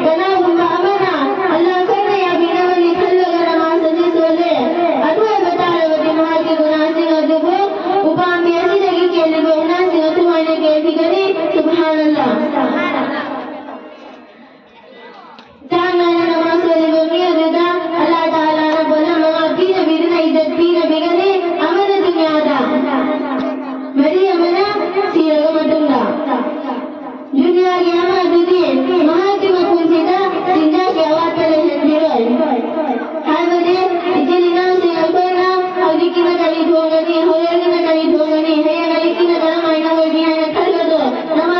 ꯀꯅꯥꯒꯨꯝꯕ ꯑꯃꯅ ꯑꯜꯂꯥꯍ ꯈꯛꯅ ꯌꯥꯕꯤꯅꯕꯅꯤ ꯈꯜꯂꯒ ꯅꯃꯥꯖ ꯑꯁꯤ ꯁꯣꯜꯂꯦ, ꯑꯗꯨ ꯑꯣꯏꯕ ꯇꯥꯔꯕꯗꯤ ꯃꯍꯥꯛꯀꯤ ꯒꯨꯅꯥꯁꯤꯡ ꯑꯗꯨꯕꯨ ꯎꯄꯥꯝꯕꯤ ꯑꯁꯤꯗꯒꯤ ꯀꯦꯜꯂꯤꯕ ꯎꯅꯥꯁꯤꯡ ꯑꯗꯨꯃꯥꯏꯅ ꯀꯦꯟꯈꯤꯒꯅꯤ꯫ ꯁꯨꯕꯍꯥꯅꯜꯂꯥꯍ꯫ ꯆꯥꯡ ꯅꯥꯏꯅ ꯅꯃꯥꯖ ꯁꯣꯜꯂꯤꯕ ꯃꯤ ꯑꯗꯨꯗ ꯑꯜꯂꯥꯍ ꯇꯥꯂꯥꯅ ꯄꯣꯠꯂꯝ ꯃꯉꯥ ꯄꯤꯅꯕꯤꯗꯨꯅ ꯏꯖꯠ ꯄꯤꯅꯕꯤꯒꯅꯤ꯫ ꯑꯃꯅ ꯗꯨꯅꯤꯌꯥꯗ, ꯃꯔꯤ ꯑꯃꯅ ꯁꯤꯔꯕ ꯃꯇꯨꯡꯗ꯫ ꯗꯨꯅꯤꯌꯥꯒꯤ ꯑꯃ ꯑꯗꯨꯗꯤ ꯃꯍꯥꯛꯀꯤ ꯃꯄꯨꯟꯁꯤꯗ ꯆꯤꯟꯖꯥꯛꯀꯤ ꯑꯋꯥꯠꯄ ꯂꯩꯍꯟꯕꯤꯔꯣꯏ꯫ ꯍꯥꯏꯕꯗꯤ ꯏꯆꯤꯜ ꯏꯅꯥꯎꯁꯤꯡ ꯑꯩꯈꯣꯏꯅ ꯍꯧꯖꯤꯛꯀꯤꯅ ꯀꯔꯤ ꯊꯣꯡꯒꯅꯤ, ꯍꯣꯔꯦꯟꯒꯤꯅ ꯀꯔꯤ ꯊꯣꯡꯒꯅꯤ, ꯍꯌꯦꯡ ꯑꯌꯨꯛꯀꯤꯅ ꯀꯔꯝꯍꯥꯏꯅ ꯑꯣꯏꯅꯤ ꯍꯥꯏꯅ ꯈꯟꯕꯗꯣ ꯅꯃꯥ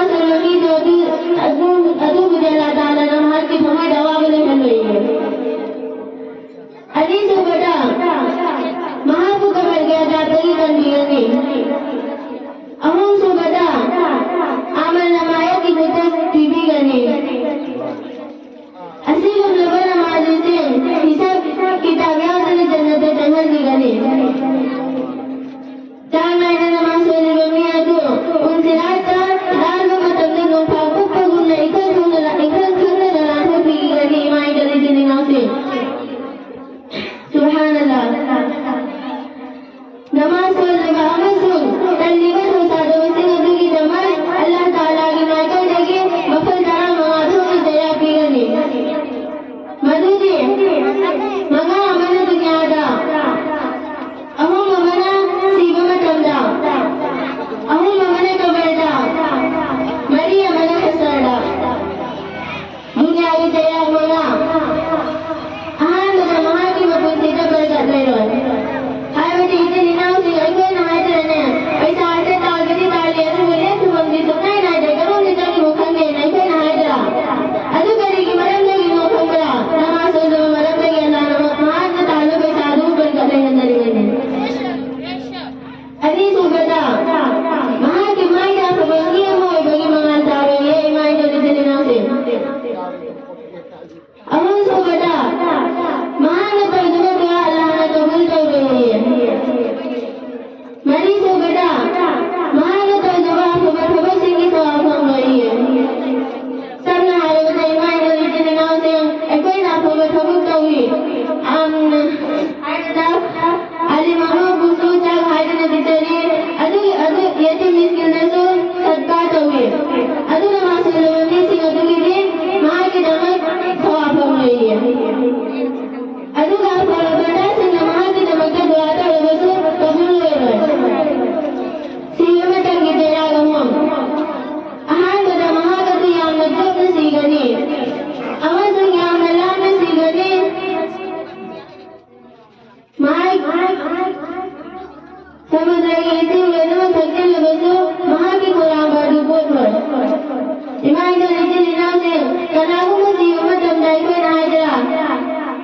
ꯀꯅꯥꯒꯨꯝꯕ ꯁꯤꯕ ꯃꯇꯝꯗ ꯑꯩꯈꯣꯏꯅ ꯍꯥꯏꯗ꯭ꯔꯥ,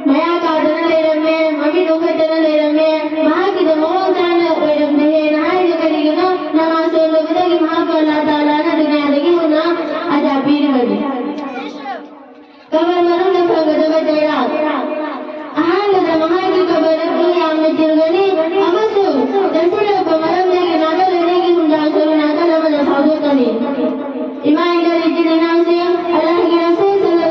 ꯃꯌꯥ ꯀꯥꯗꯅ ꯂꯩꯔꯝꯃꯦ, ꯃꯃꯤꯠ ꯎꯈꯠꯇꯅ ꯂꯩꯔꯝꯃꯦ, ꯃꯍꯥꯛꯀꯤꯗꯣ ꯃꯑꯣꯡ ꯆꯥꯅ ꯑꯣꯏꯔꯝꯗꯦꯅ ꯍꯥꯏꯔꯤꯗꯣ ꯀꯔꯤꯒꯤꯅꯣ? ꯅꯃꯥꯖ ꯁꯣꯟꯗꯕꯗꯒꯤ ꯃꯍꯥꯛꯄꯨ ꯑꯜꯂꯥꯍ ꯇꯥꯂꯥꯅ ꯗꯨꯅꯤꯌꯥꯗꯒꯤ ꯍꯨꯟꯅ ꯑꯖꯥ ꯄꯤꯔꯤꯕꯅꯤ꯫ ꯀꯕꯔ ꯃꯅꯨꯡꯗ ꯐꯪꯒꯗꯕ ꯆꯩꯔꯥꯛ꯫ ꯑꯍꯥꯟꯕꯗ ꯃꯍꯥꯛꯀꯤ ꯀꯕꯔ ꯑꯗꯨ ꯌꯥꯝꯅ ꯆꯤꯟꯒꯅꯤ ꯑꯃꯁꯨꯡ ꯆꯪꯁꯤꯜꯂꯛꯄ ꯃꯔꯝꯗꯒꯤ ꯅꯥꯒꯜ ꯂꯩꯅꯩꯒꯤ ꯍꯨꯟꯗꯥ ꯁꯣꯔꯤ ꯅꯥꯀꯜ ꯑꯃꯗ ꯐꯥꯎꯗꯣꯛꯀꯅꯤ꯫ ꯏꯃꯥ ꯏꯟꯗꯜ ꯏꯆꯤꯟ ꯏꯅꯥꯎꯁꯤꯡ, ꯑꯜꯂꯥꯍꯒꯤ ꯔꯁꯨꯜ ꯁꯜꯂꯜꯂꯥꯍꯨ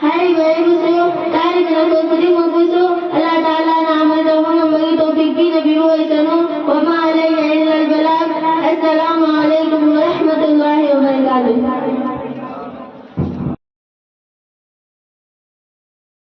ꯍꯥꯏꯔꯤꯕ ꯑꯩꯕꯨꯁꯨ, ꯇꯥꯔꯤꯕ ꯅꯈꯣꯏ ꯈꯨꯗꯤꯡꯃꯛꯄꯨꯁꯨ ꯑꯜꯂꯥꯍ ꯇꯥꯂꯥꯅ ꯑꯃꯜ ꯇꯧꯕ ꯉꯝꯕꯒꯤ ꯇꯧꯐꯤꯛ ꯄꯤꯅꯕꯤꯔꯨ ꯑꯣꯏꯁꯅꯨ꯫ وما علينا إلا البلاغ. السلام عليكم ورحمة الله وبركاته.